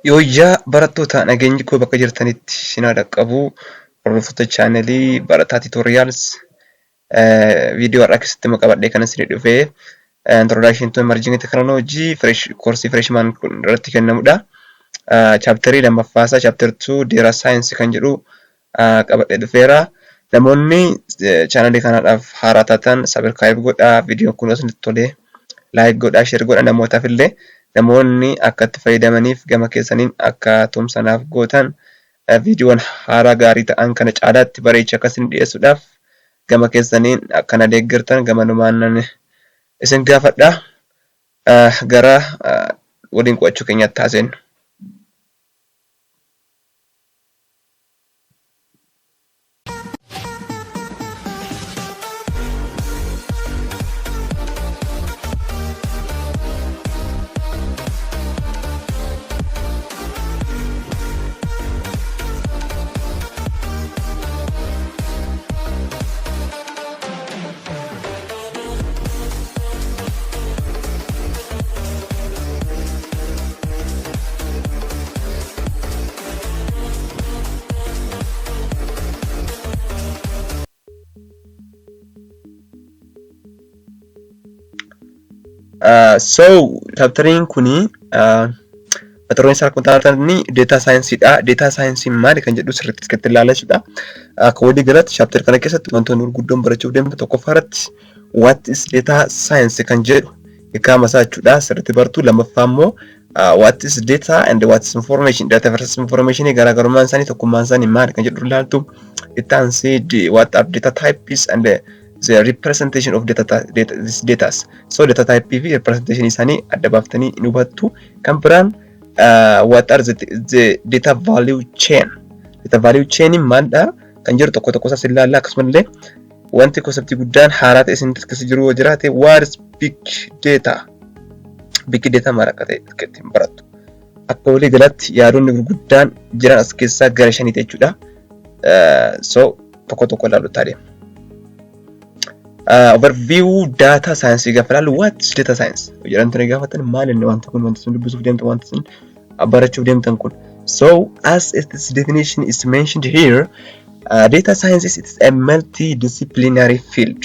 Yooyyaa barattoota, nageenyi koo bakka jirtanitti isin haa dhaqqabu. Hordoftoota chaanelii Barataa Tutorials, viidiyoo har'aa keessatti immoo qabadhee kan isinii dhufe Introduction to Emerging Technology fresh koorsii freshman kun irratti kennamudha. Chaaptarii lammaffaasaa, chapter 2 Data Science kan jedhu qabadhee dhufeera. Namoonni chaanelii kanaadhaaf haaraa taatan subscribe godhaa. Viidiyoon kun isinitti tolee like godhaa, share godhaa, namootaaf illee namoonni akka itti fayyadamaniif gama keessaniin akka tumsanaaf gootan, viidiyoon haaraa gaarii ta'an kana caalaatti bareecha akka isin dhiyeessuudhaaf gama keessaniin akkana deeggartan gamanumaan isin gaafadha. Gara waliin qo'achuu keenyaatti haaseennu. So chapteriin kuni mata dureen isaa akkuma taatanii data science dha. Data science maali kan jedhu sirriitti itti ilaalla jechuudha. Akka walii galatti chapter kana keessatti wantoonni gurguddoon barachuuf deemtu, tokkoffaa irratti what is data science kan jedhu hiikkaa isaa jechuudha sirriitti bartu. Lammaffaa immoo what is data and what is information, data versus information, garaagarummaan isaanii, tokkummaan isaanii maali kan jedhu ilaaltu. Itti aansee what are data types and the representation of data, data this datas, so data type fi representation isaanii adda baaftanii ni hubattu. Kan biraan what are the data value chain, data value chain maalidha kan jedhu tokko tokko isaas ilaalla. Akkasumallee wanti conceptii guddaan haaraa ta'e isin keessa jiru yoo jiraate, what is big data, big data maal akka ta'e ittiin barattu. Akka walii galatti yaadonni gurguddaan jiran as keessaa gara shaniiti jechuudha. So tokko tokko ilaalutti adeema. Overview data science gaafa ilaallu, what is data science jedhamtanii gaafatan, maal inni wanti kun, wanti isin dubbisuuf deemtan, wanti isin barachuuf deemtan kun? So as its definition is mentioned here, data science is it's a multidisciplinary field.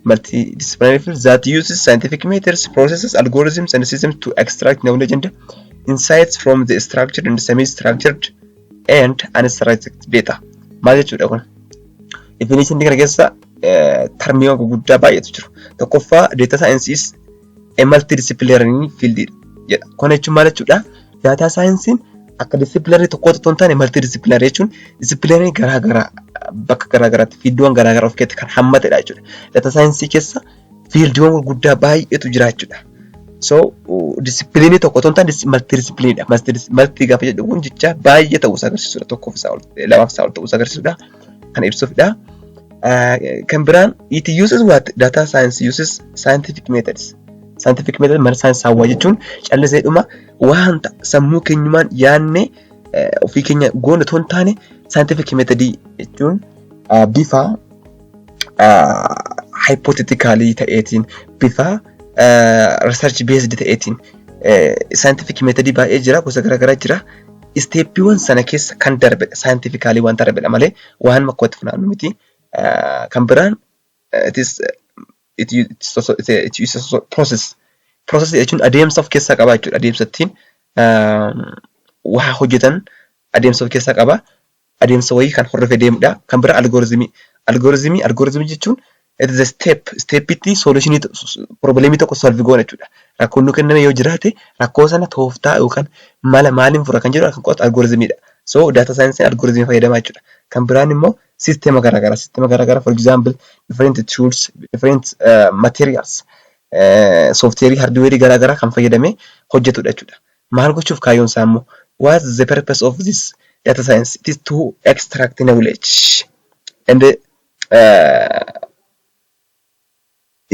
Multidisciplinary field that uses scientific methods, processes, algorithms, and systems to extract knowledge and insights from the structured and semi-structured and unstructured data. Maal jechuudha kun? Definition kana keessa termiiwwan gurguddaa baay'eetu jiru. Tokkoffaa, data science is a multidisciplinary field jedha. Kun jechuun maal jechuudha? Data science akka disciplinary tokkootti otoo hin taane, multidisciplinary jechuun disciplinary garaa garaa bakka garaa garaatti fieldiiwwan garaa garaa of keessatti kan hammatedha jechuudha. Data science keessa fieldiiwwan gurguddaa baay'eetu jira jechuudha. So disciplinii tokko otoo hin taane multidisciplinariidha. Multi gaafa jedhu kun jecha baay'ee ta'uu isaa agarsiisudha. Tokkoof isaa ol, lamaaf isaa ol ta'uu isaa agarsiisudha. Kan ibsuufidha. Kan biraan, it uses what, data science uses scientific methods. Scientific method mala saayinsaawaa jechuun callisee dhuma wanta sammuu keenyumaan yaadne ofii keenya goone otoo hin taane, scientific methodii jechuun bifa hypothetically ta'eetiin, bifa research based ta'eetiin, scientific methodii baay'ee jira, gosa garaagaraa jira. Steppiiwwan sana keessa kan darbedha. Scientifically waan darbedha malee waan makkootti funaannu miti. Kan biraan, it is it it's also it uses also process. Process jechuun adeemsa of keessaa qaba jechuudha. Adeemsa ittiin waa hojjetan adeemsa of keessaa qaba. Adeemsa wayii kan hordofee deemudha. Kan biraa algorithmii. Algorithmii jechuun it is a step, steppitti solutionii problemii tokko solve goona jechuudha. Rakkoon nu kenname yoo jiraate, rakkoo sana tooftaa yookaan mala maaliin fura kan jedhu kan qo'atu algorithmiidha. So data science algorithmii fayyadamaa jechuudha. Kan biraan immoo systema garaagaraa, systema garaagaraa, for example different tools, different materials, software, hardware garaagaraa kan fayyadamee hojjetudha jechuudha. Maal gochuuf kaayyoon isaa immoo, what is the purpose of this data science? It is to extract knowledge and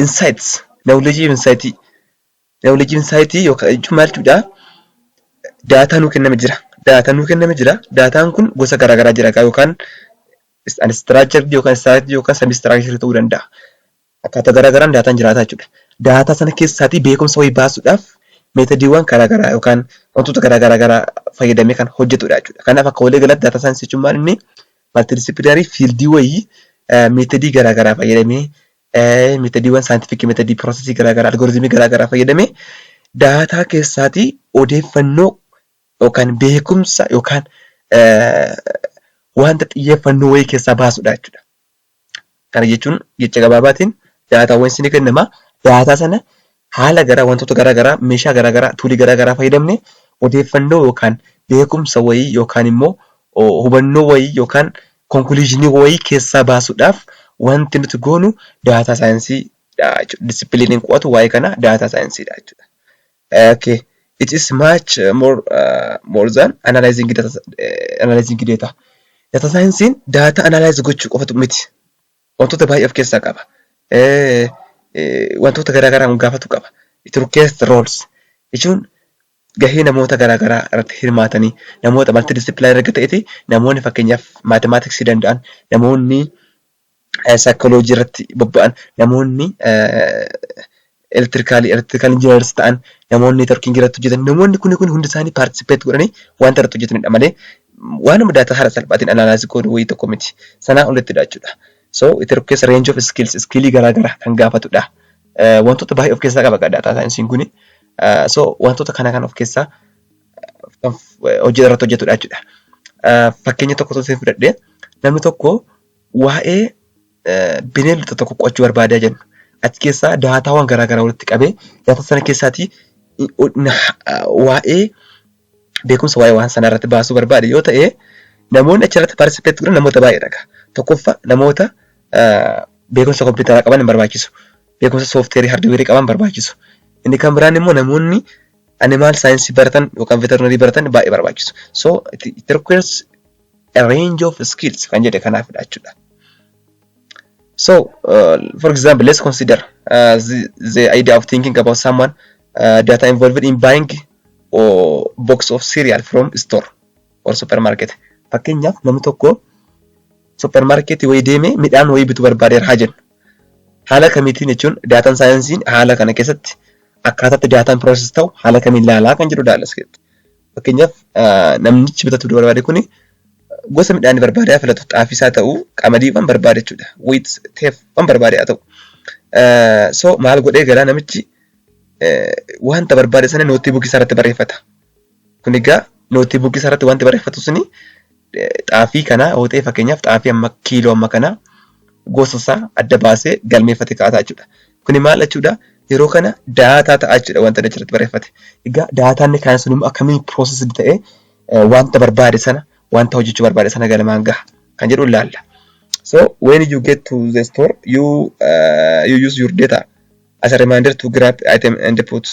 insights, knowledge, insight, knowledge, insight yookaan jechuun maal jechuudha? Daataa nuu kenname jira. Daataa nuu kenname jira. Daataan kun gosa garaagaraa jira, yookaan unstructured yookaan structured yookaan semi structured ta'uu danda'a. Akkaataa garaagaraan daataan jiraata jechuudha. Daataa sana keessaatii beekumsa wayii baasuudhaaf Methodiiwwan garaagaraa yookaan wantoota garaagaraa fayyadamee kan hojjetudha jechuudha. Kanaaf akka walii galaatti data science jechuun maal inni multidisciplinary fieldii wayii methodii garaagaraa fayyadamee, methodiiwwan scientific methodii, processii garaagaraa, algorithmii garaagaraa fayyadamee data keessaatii odeeffannoo yookaan beekumsa yookaan wanta xiyyeeffannoo wayii keessaa baasudha jechuudha. Kana jechuun jecha gabaabaatiin daataawwan isinii kennama. Data sana haala gara wantoota garaagaraa, meeshaa garaagaraa, toolii garaagaraa fayyadamnee odeeffannoo yookaan beekumsa wayii yookaan immoo hubannoo wayii yookaan conclusionii wayii keessaa baasuudhaaf wanti nuti goonu data scienceiidha jechuudha. Disciplineiin qo'atu waa'ee kana data scienceiidha jechuudha. Okay. It is much more than analyzing data, analyzing data. Data scienceiin data analyze gochuu qofatu miti. Wantoota baay'ee of keessaa qaba. Wantoota garaagaraa gaafatu qaba. It requires roles jechuun gahee namoota garaagaraa irratti hirmaatanii, namoota multidisciplinary erga ta'eeti, namoonni fakkeenyaaf mathematicsii danda'an, namoonni saayikooloojii irratti bobba'an, namoonni electrical engineers ta'an, namoonni networkingii irratti hojjetan, namoonni kun hundi isaanii participate godhanii wanta irratti hojjetanidha malee waanuma data haala salphaatiin analyze godhu wayii tokko miti. Sanaa olittidha jechuudha. So it requires range of skills, skillii garaagaraa kan gaafatudha. Wantoota baay'ee of keessaa qaba data scienceiin kuni. So wantoota kana kan of keessaa hojii irratti hojjetudha jechuudha. Fakkeenya tokko osoo fudhadhee, namni tokko waa'ee bineeldota tokko qo'achuu barbaadaa jennu. Achi keessaa daataawwan garaagaraa walitti qabee data sana keessaatii waa'ee beekumsa waa'ee waan sanaa irratti baasuu barbaade yoo ta'e, namoonni achirratti participate godhan namoota baay'eedha. Tokkoffaa, namoota beekumsa kompiitaraa qaban hin barbaachisu. Beekumsa softwareii, hardwareii qaban barbaachisu. Inni kan biraan immoo namoonni animal science baratan yookaan veterinary baratan baay'ee barbaachisu. So it requires a range of skills kan jedhe kanaafidha jechuudha. So for example, let's consider the idea of thinking about someone data involved in buying or box of cereal from store or supermarket. Fakkeenyaaf, namni tokko supermarketii wayii deemee midhaan wayii bituu barbaadeera haa jennu. Haala kamiitiin jechuun data scienceiin haala kana keessatti akkaataatti dataan process ta'u haala kamiin ilaalaa kan jedhu ilaalla as keessatti. Fakkeenyaaf, namnichi bitachuu barbaade kuni gosa midhaanii barbaade haa filatu. Xaafiis haa ta'u, qamadii waan barbaade jechuudha. Wheat, teff, waan barbaade haa ta'u. So maal godhee galaa namichi wanta barbaade sana notebookii isaa irratti barreeffata. Kun egaa notebookii isaa irratti wanti barreeffatu suni xaafii kana yoo ta'e, fakkeenyaaf xaafii amma kiiloo amma kana gosa isaa adda baasee galmeeffate kaa'ata jechuudha. Kuni maal jechuudha? Yeroo kana data ta'a jechuudha wanta inni achirratti barreeffate. Egaa dataan inni kaa'e sun immoo akkamiin processed ta'ee wanta barbaade sana, wanta hojjechuu barbaade sana galmaan gaha kan jedhu ilaalla. So when you get to the store, you use your data as a reminder to grab item and put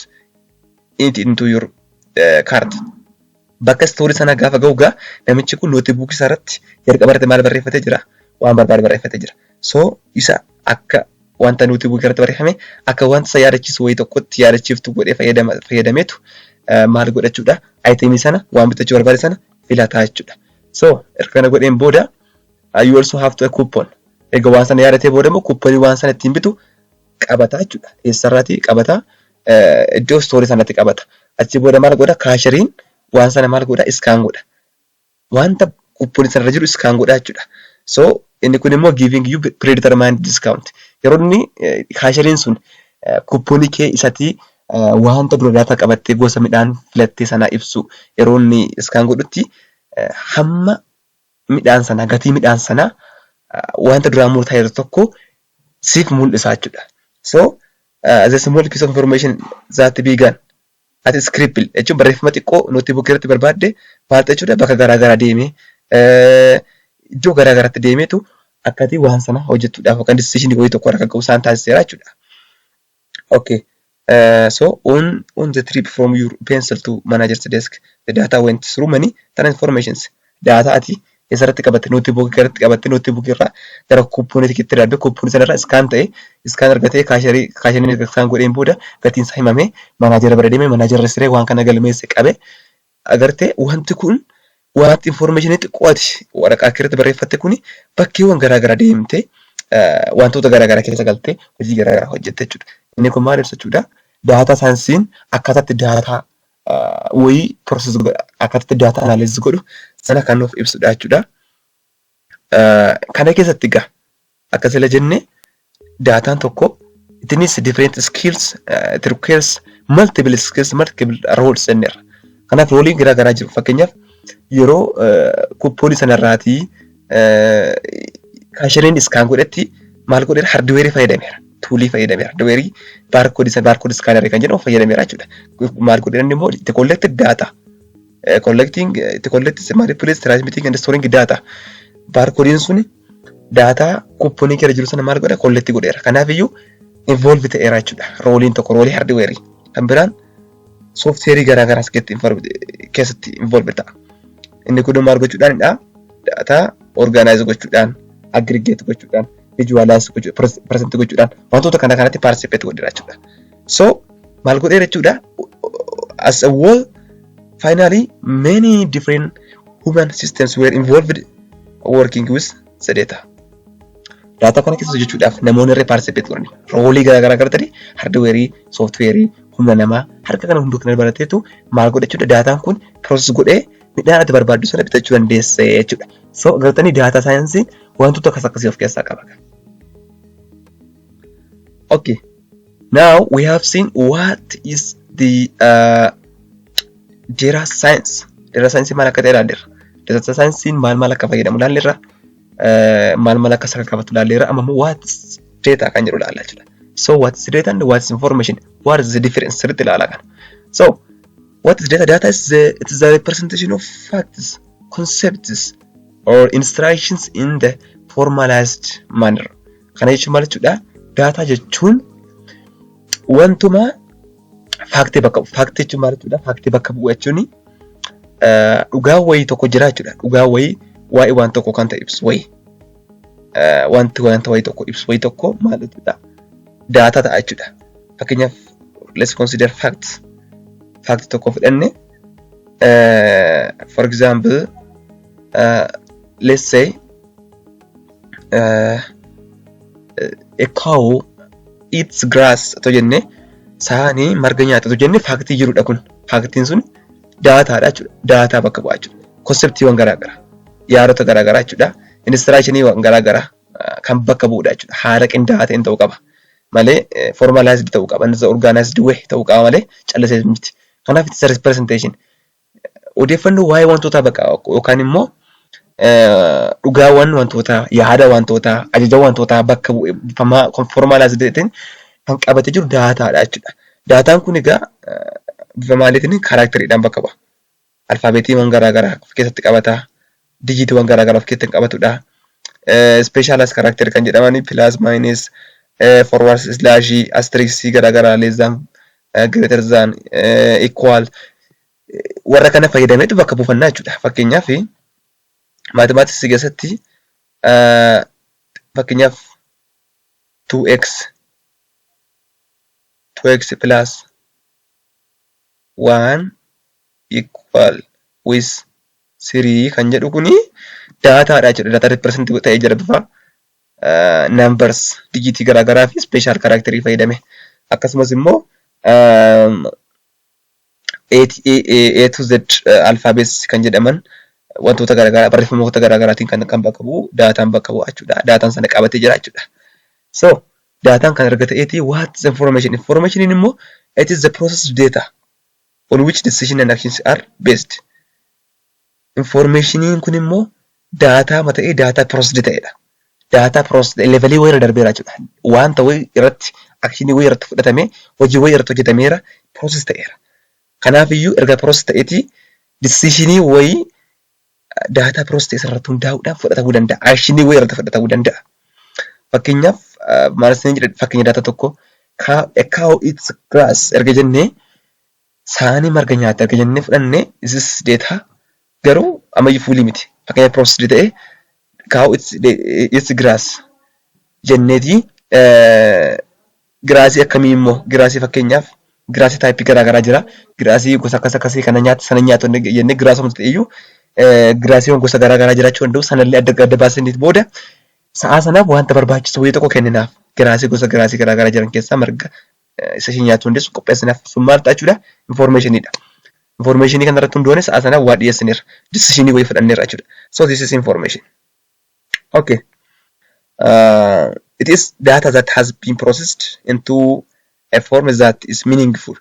it into your cart. Bakka storeii sana gaafa ga'u gaa namichi kun notebookii isaa irratti jalqaba irratti maal barreeffatee jira? Waan barbaade barreeffatee jira. So isa akka wanta notebookii irratti barreeffame akka wanta isa yaadachiisu wayii tokkotti yaadachiiftu godhee fayyadameetu maal godhachuudha? Itemii sana, waan bitachuu barbaade sana filataa jechuudha. So erga kana godheen booda, you also have to a coupon. Egaa waan sana yaadatee booda immoo couponii waan sana ittiin bitu qabata jechuudha. Eessarraatii qabata? Iddoo storeii sanatti qabata. Achi booda maal godha? Cashieriin waan sana maal godha? Scan godha. Wanta couponii sanarra jiru scan godha jechuudha. So inni kun immoo giving you predetermined discount. Yeroo inni cashieriin sun couponii kee isatii wanta dura data qabattee gosa midhaan filattee sanaa ibsu yeroo inni scan godhutti, hamma midhaan sanaa, gatii midhaan sanaa wanta duraan murtaa'e tokko siif mul'isa jechuudha. So the small piece of information that began as scribble jechuun barreeffama xiqqoo notebookii irratti barbaadde maal jechuudha, bakka garaa garaa deemee, iddoo garaa garaatti deemeetu akkati waan sana hojjetuudhaaf yookaan decision wayii tokko akka ga'u isaan taasiseera jechuudha. Okay. So on the trip from your pencil to manager's desk, the data went through many transformations. Data ati eessarratti qabatte? Notebookii irratti qabatte. Notebookii irraa gara couponiitti darbe, couponii sanarraa scan ta'e, scan argatee cashierii, cashieriin erga scan godheen booda gatiin isaa himamee managera bira deemee managerri siree waan kana galmeesse qabe. Agartee, wanti kun wanti informationii xiqqoo ati waraqaa irratti barreeffatte kuni bakkeewwan garaa garaa deemtee wantoota garaa garaa keessa galtee hojii garaa garaa hojjette jechuudha. Inni kun maal ibsa jechuudha? Data scienceiin akkaataatti data wayii process godha, akkaataatti data analyze godhu sana kan nuuf ibsudha jechuudha. Kana keessatti egaa akka sila jenne dataan tokko it needs different skills, it requires multiple skills, multiple roles jenneerra. Kanaaf roleiin garaa garaa jiru. Fakkeenyaaf, yeroo couponii sanarraatii cashieriin scan godhetti maal godheera? Hardwareii fayyadameera. Toolii fayyadameera. Hardwareii barcodeii sana, barcode scannerii kan jedhamu fayyadameera jechuudha. Maal godheera inni immoo? Itti collect data. Collecting, itti collect, manipulate, transmitting and storing data. Barcodeiin suni data couponii keessa jiru sana maal godha? Collect godheera. Kanaaf iyyuu involve ta'eera jechuudha. Roleiin tokko roleii hardwareii. Kan biraan softwareii garaa garaas keessatti involve ta'a. Inni kun maal gochuudhaanidha? Data organize gochuudhaan, aggregate gochuudhaan, visualize gochuudhaan, present gochuudhaan wantoota kana kanatti participate godheera jechuudha. So maal godheera jechuudha? As a whole, finally, many different human systems were involved working with the data. Data kana keessa hojjechuudhaaf namoonni irra participate godhani. Roleii garaa garaa qabatanii hardwareii, softwareii, humna namaa harka kana hunduu kan barateetu maal godha jechuudha? Dataan kun process godhee midhaan ati barbaaddu sana bitachuu dandeessa jechuudha. So agartanii, data scienceiin wantoota akkas akkasii of keessaa qaba. Okay. Now we have seen what is the data science. Data science maal akka ta'e ilaalleerra. Data science maal maal akka fayyadamu ilaalleerra. Maal maal akka isa qabatu ilaalleerra. Amma immoo what is data kan jedhu ilaalla jechuudha. So what is data and what is information? What is the difference? Sirriitti ilaalaa kana. So what is data? Data is the it is the representation of facts, concepts or instructions in the formalized manner. Kana jechuun maal jechuudha? Data jechuun wantuma factii bakka bu'u. Factii jechuun maal jechuudha? Factii bakka bu'u jechuun dhugaa wayii tokko jira jechuudha. Dhugaa wayii waa'ee waan tokko kan ta'e ibsu wayii. Wanti wanta wayii tokko ibsu wayii tokko maal jechuudha? Data ta'a jechuudha. Fakkeenyaaf, let's consider facts. Fact tokko fudhanne, for example, let's say a cow eats grass otoo jenne, saani marga nyaata otoo jenne, factii jirudha kun. Factiin sun dataadha jechuudha. Data bakka bu'aa jechuudha. Conceptiiwwan garaagaraa, yaadota garaagaraa jechuudha. Instructioniiwwan garaagaraa kan bakka bu'udha jechuudha. Haala qindaa'aa ta'een ta'uu qaba. Malee formalized ta'uu qaba. Innis organized way ta'uu qaba malee callisee miti. Kanaaf it is a representation. Odeeffannoo waa'ee wantootaa bakka yookaan immoo dhugaawwan wantootaa, yaada wantootaa, ajaja wantootaa bakka bu'e formalized ta'een kan qabatee jiru dataadha jechuudha. Dataan kun egaa bifa maaliitiin? Characteriidhaan bakka bu'a. Alphabetiiwwan garaagaraa of keessatti qabata. Digitiiwwan garaagaraa of keessatti qabatudha. Specialized character kan jedhaman plus, minus, forward slash, asterisk garaagaraa, less than, greater than, equal warra kana fayyadameetu bakka buufannaa jechuudha. Fakkeenyaaf, mathematicsii keessatti, fakkeenyaaf, 2x 2x plus 1 equal with 3 kan jedhu kuni dataadha jechuudha. Data represent ta'ee jira bifa numbers, digitii garaagaraa fi special characterii fayyadame. Akkasumas immoo A to Z alphabets kan jedhaman wantoota garaagaraa barreeffamoota garaagaraatiin kan bakka bu'u dataan bakka bu'a jechuudha. Dataan sana qabatee jira jechuudha. So dataan kan erga ta'eeti, what is information? Information immoo it is the processed data on which decision and actions are based. Informationiin kun immoo data ta'ee data processed ta'edha. Data processed levelii wayii irra darbeera jechuudha. Wanta wayii irratti actionii wayii irratti fudhatamee, hojii wayii irratti hojjetameera, process ta'eera. Kanaaf iyyuu erga process ta'eeti decisionii wayii data process ta'e irratti hundaa'uudhaan fudhatamuu danda'a. Actionii wayii irratti fudhatamuu danda'a. Fakkeenyaaf, maal isin jedhe? Fakkeenya data tokko, a cow eats grass erga jennee, saani marga nyaata erga jennee fudhannee, this is data, garuu ammayyu fuulii miti. Fakkeenya, processed ta'e cow eats grass jenneeti, grassii akkamii immoo, grassii fakkeenyaaf grassii typeii garaagaraa jira. Grassii gosa akkas akkasii kana nyaata, sana nyaatu jennee, grassuma ta'e iyyuu grassiiwwan gosa garaagaraa jiraachuu danda'u, sanallee adda adda baasanii booda sa'aa sanaaf wanta barbaachisu wayii tokko kenninaaf. Grassii gosa grassii garaagaraa jiran keessaa marga Isa isheen nyaachuu dandeessu qopheessinaaf, sun maal ta'a jechuudha? Informationidha. Informationii kana irratti hundoone sa'a sana waa dhiyeessineerra. Decisionii wayii fudhanneerra jechuudha. So this is information. Okay. It is data that has been processed into a form that is meaningful.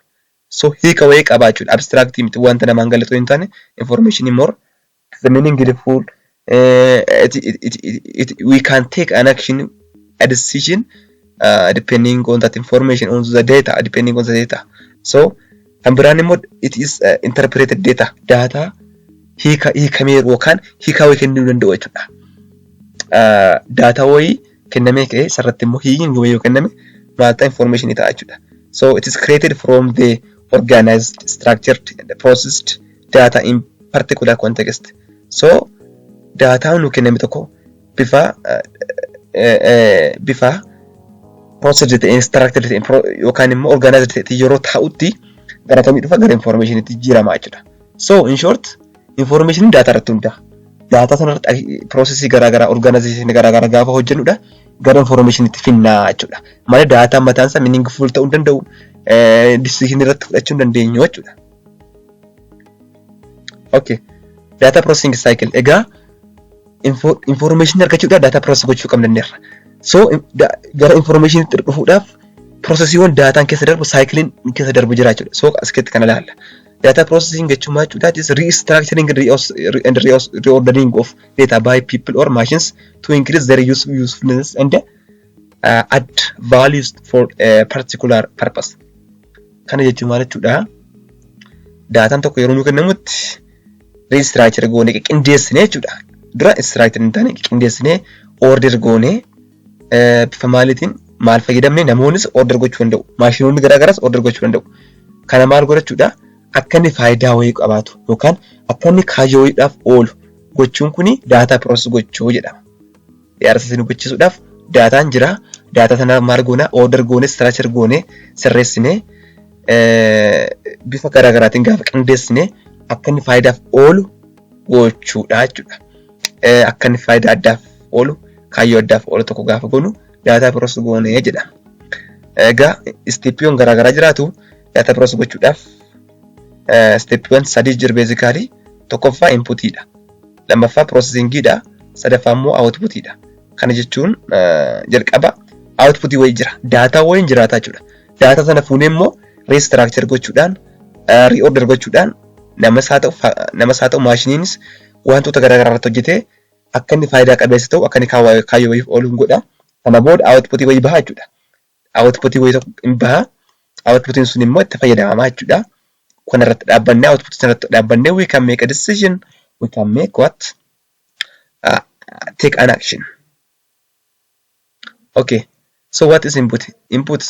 So hiika wayii qaba jechuudha. Abstract miti, wanta namaan galatu hin taane information more the meaningful, it, we can take an action, a decision, depending on that information, on the data, depending on the data. So kan biraan immoo it is interpreted data, data hiika hiikameeru yookaan hiika wayii kennuu danda'u jechuudha. Data wayii kennamee ka'ee sarratti immoo hiikni wayii yoo kenname maal ta'a? Information ta'a jechuudha. So it is created from the organized, structured and processed data in particular context. So daataan nu kenname tokko bifa processed ta'een, structured ta'een yookaan immoo organized ta'e yeroo taa'utti gara kamii dhufa? Gara informationitti jijjiirama jechuudha. So in short, information data irratti hundaa'a. Data sanarratti processii garaagaraa, organization garaagaraa gaafa hojjennudha gara informationitti finnaa jechuudha. Malee daataan mataan isaa meaningful ta'uu hin danda'u, decision irratti fudhachuu hin dandeenyu jechuudha. Okay. Data processing cycle. Egaa information argachuudhaaf data process gochuu qabna jenneerra. So gara informationitti dhufuudhaaf processiiwwan daataan keessa darbu, cycleiin keessa darbu jira jechuudha. So as keessatti kana ilaalla. Data processing jechuun maal jechuudha? It is restructuring and reordering of data by people or machines to increase their usefulness and add values for a particular purpose. Kana jechuun maal jechuudha? Daataan tokko yeroo nu kennamutti restructure goonee qindeessinee jechuudha. Dura structure hin taane qindeessinee order goonee bifa maaliitiin maal fayyadamne, namoonnis order gochuu danda'u. Maashinoonni garaagaraas order gochuu danda'u. Kana maal godhachuudha? Akka inni faayidaa wayii qabaatu yookaan akka inni kaayyoo wayiidhaaf oolu gochuun kuni data process gochuu jedhama. Yaada isin hubachiisuudhaaf, daataan jira. Daataa sana maal goona? Order goonee, structure goonee, sirreessinee, bifa garaagaraatiin gaafa qindeessinee akka inni faayidaaf oolu gochuudha jechuudha. Akka inni faayidaa addaaf oolu, kaayyoo addaaf oolu tokko gaafa goonu data process goonee jedhama. Egaa steppiiwwan garaagaraa jiraatu data process gochuudhaaf. Steppiiwwan sadii jiru basically. Tokkoffaa inputiidha. Lammaffaa processingiidha. Sadaffaa immoo outputiidha. Kana jechuun jalqaba outputii wayii jira. Daataa wayiin jiraata jechuudha. Daataa sana fuunee immoo restructure gochuudhaan, reorder gochuudhaan, namas haa ta'u maashiniinis wantoota garaagaraa irratti hojjetee akka inni faayidaa qabeessa ta'u, akka inni kaayyoo wayiif oolu godha. Sana booda outputii wayii baha jechuudha. Outputii wayii tokko hin baha. Outputiin sun immoo itti fayyadamamaa jechuudha. Kana irratti dhaabbannee, outputii sana irratti dhaabbannee, we can make a decision, we can make what? Take an action. Okay. So what is input? Input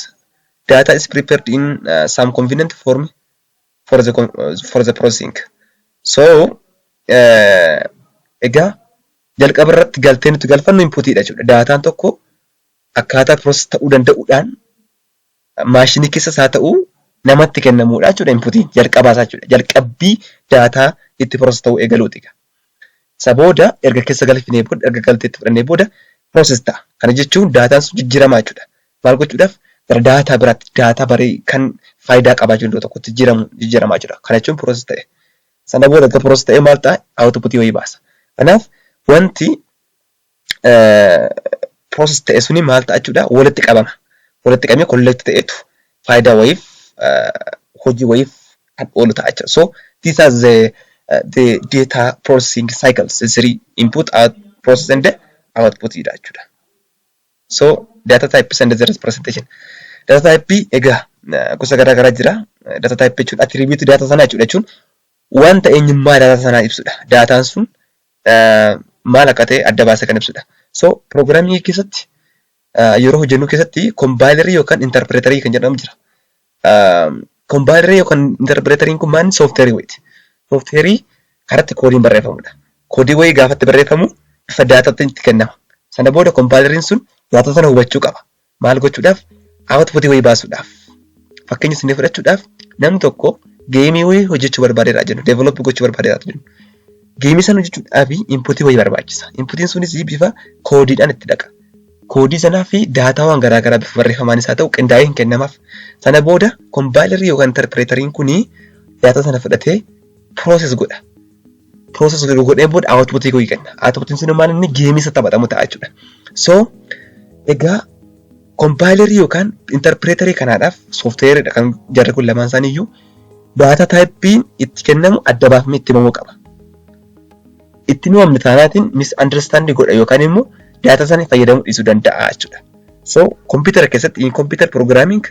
data is prepared in some convenient form for the processing. So egaa jalqaba irratti galtee nuti galfannu inputiidha jechuudha. Daataan tokko akkaataa process ta'uu danda'uudhaan maashinii keessas haa ta'u namatti kennamuudha jechuudha inputiin jalqabaa isaa jechuudha. Jalqabbii daataa itti process ta'uu eegaluuti. Isa booda erga keessa galfinee booda, erga galteetti fudhannee booda process ta'a. Kana jechuun daataan sun jijjiiramaa jechuudha. Maal gochuudhaaf? Gara daataa biraatti, daataa baree kan faayidaa qabaachuu danda'u tokkotti jijjiiramaa jira. Kana jechuun process ta'e. Sana booda erga process ta'ee maal ta'a? Outputii wayii baasa. Kanaaf wanti process ta'e suni maal ta'a jechuudha? Walitti qabama. Walitti qabamee collect ta'etu faayidaa wayiif, hojii wayiif kan oolu ta'a jechuudha. So these are the data processing cycles, the three: input, out, process and output dha jechuudha. So data types and their representation. Data type egaa gosa garaa garaa jira. Data type jechuun attribute data sanaa jechuudha, jechuun wanta eenyummaa data sanaa ibsudha. Daataan sun maal akka ta'e adda baasee kan ibsudha. So programming keessatti yeroo hojjennu keessatti compilerii yookaan interpreterii kan jedhamu jira. Compilerii yookaan interpreteriin kun maal? Sooftiweerii wayiiti. Sooftiweerii karatti koodiin barreeffamudha. Koodii wayii gaafa itti barreeffamu bifa daataatti itti kennama. Sana booda compileriin sun daataa sana hubachuu qaba. Maal gochuudhaaf? Outputii wayii baasuudhaaf. Fakkeenya isinii fudhachuudhaaf, namni tokko gameii wayii hojjechuu barbaadeera jennu, develop gochuu barbaadeera jennu. Gameii sana hojjechuudhaaf inputii wayii barbaachisa. Inputiin sunis bifa koodiidhaan itti dhaqa. Koodii sanaa fi daataawwan garaagaraa bifa barreeffamaanis haa ta'u qindaa'ee hin kennamaaf. Sana booda compilerii yookaan interpreteriin kunii daataa sana fudhatee process godha. Process godhee booda outputii wayii kenna. Outputiin sun maal inni gameii isa taphatamu ta'a jechuudha. So egaa compilerii yookaan interpreterii kanaadhaaf softwareiidha kan jarri kun lamaan isaanii iyyuu data typeiin itti kennamu adda baafamee itti himamuu qaba. Itti himamne taanaatiin misunderstanding godha yookaan immoo data sana fayyadamuu dhiisuu danda'a jechuudha. So kompiitara keessatti, in computer programming,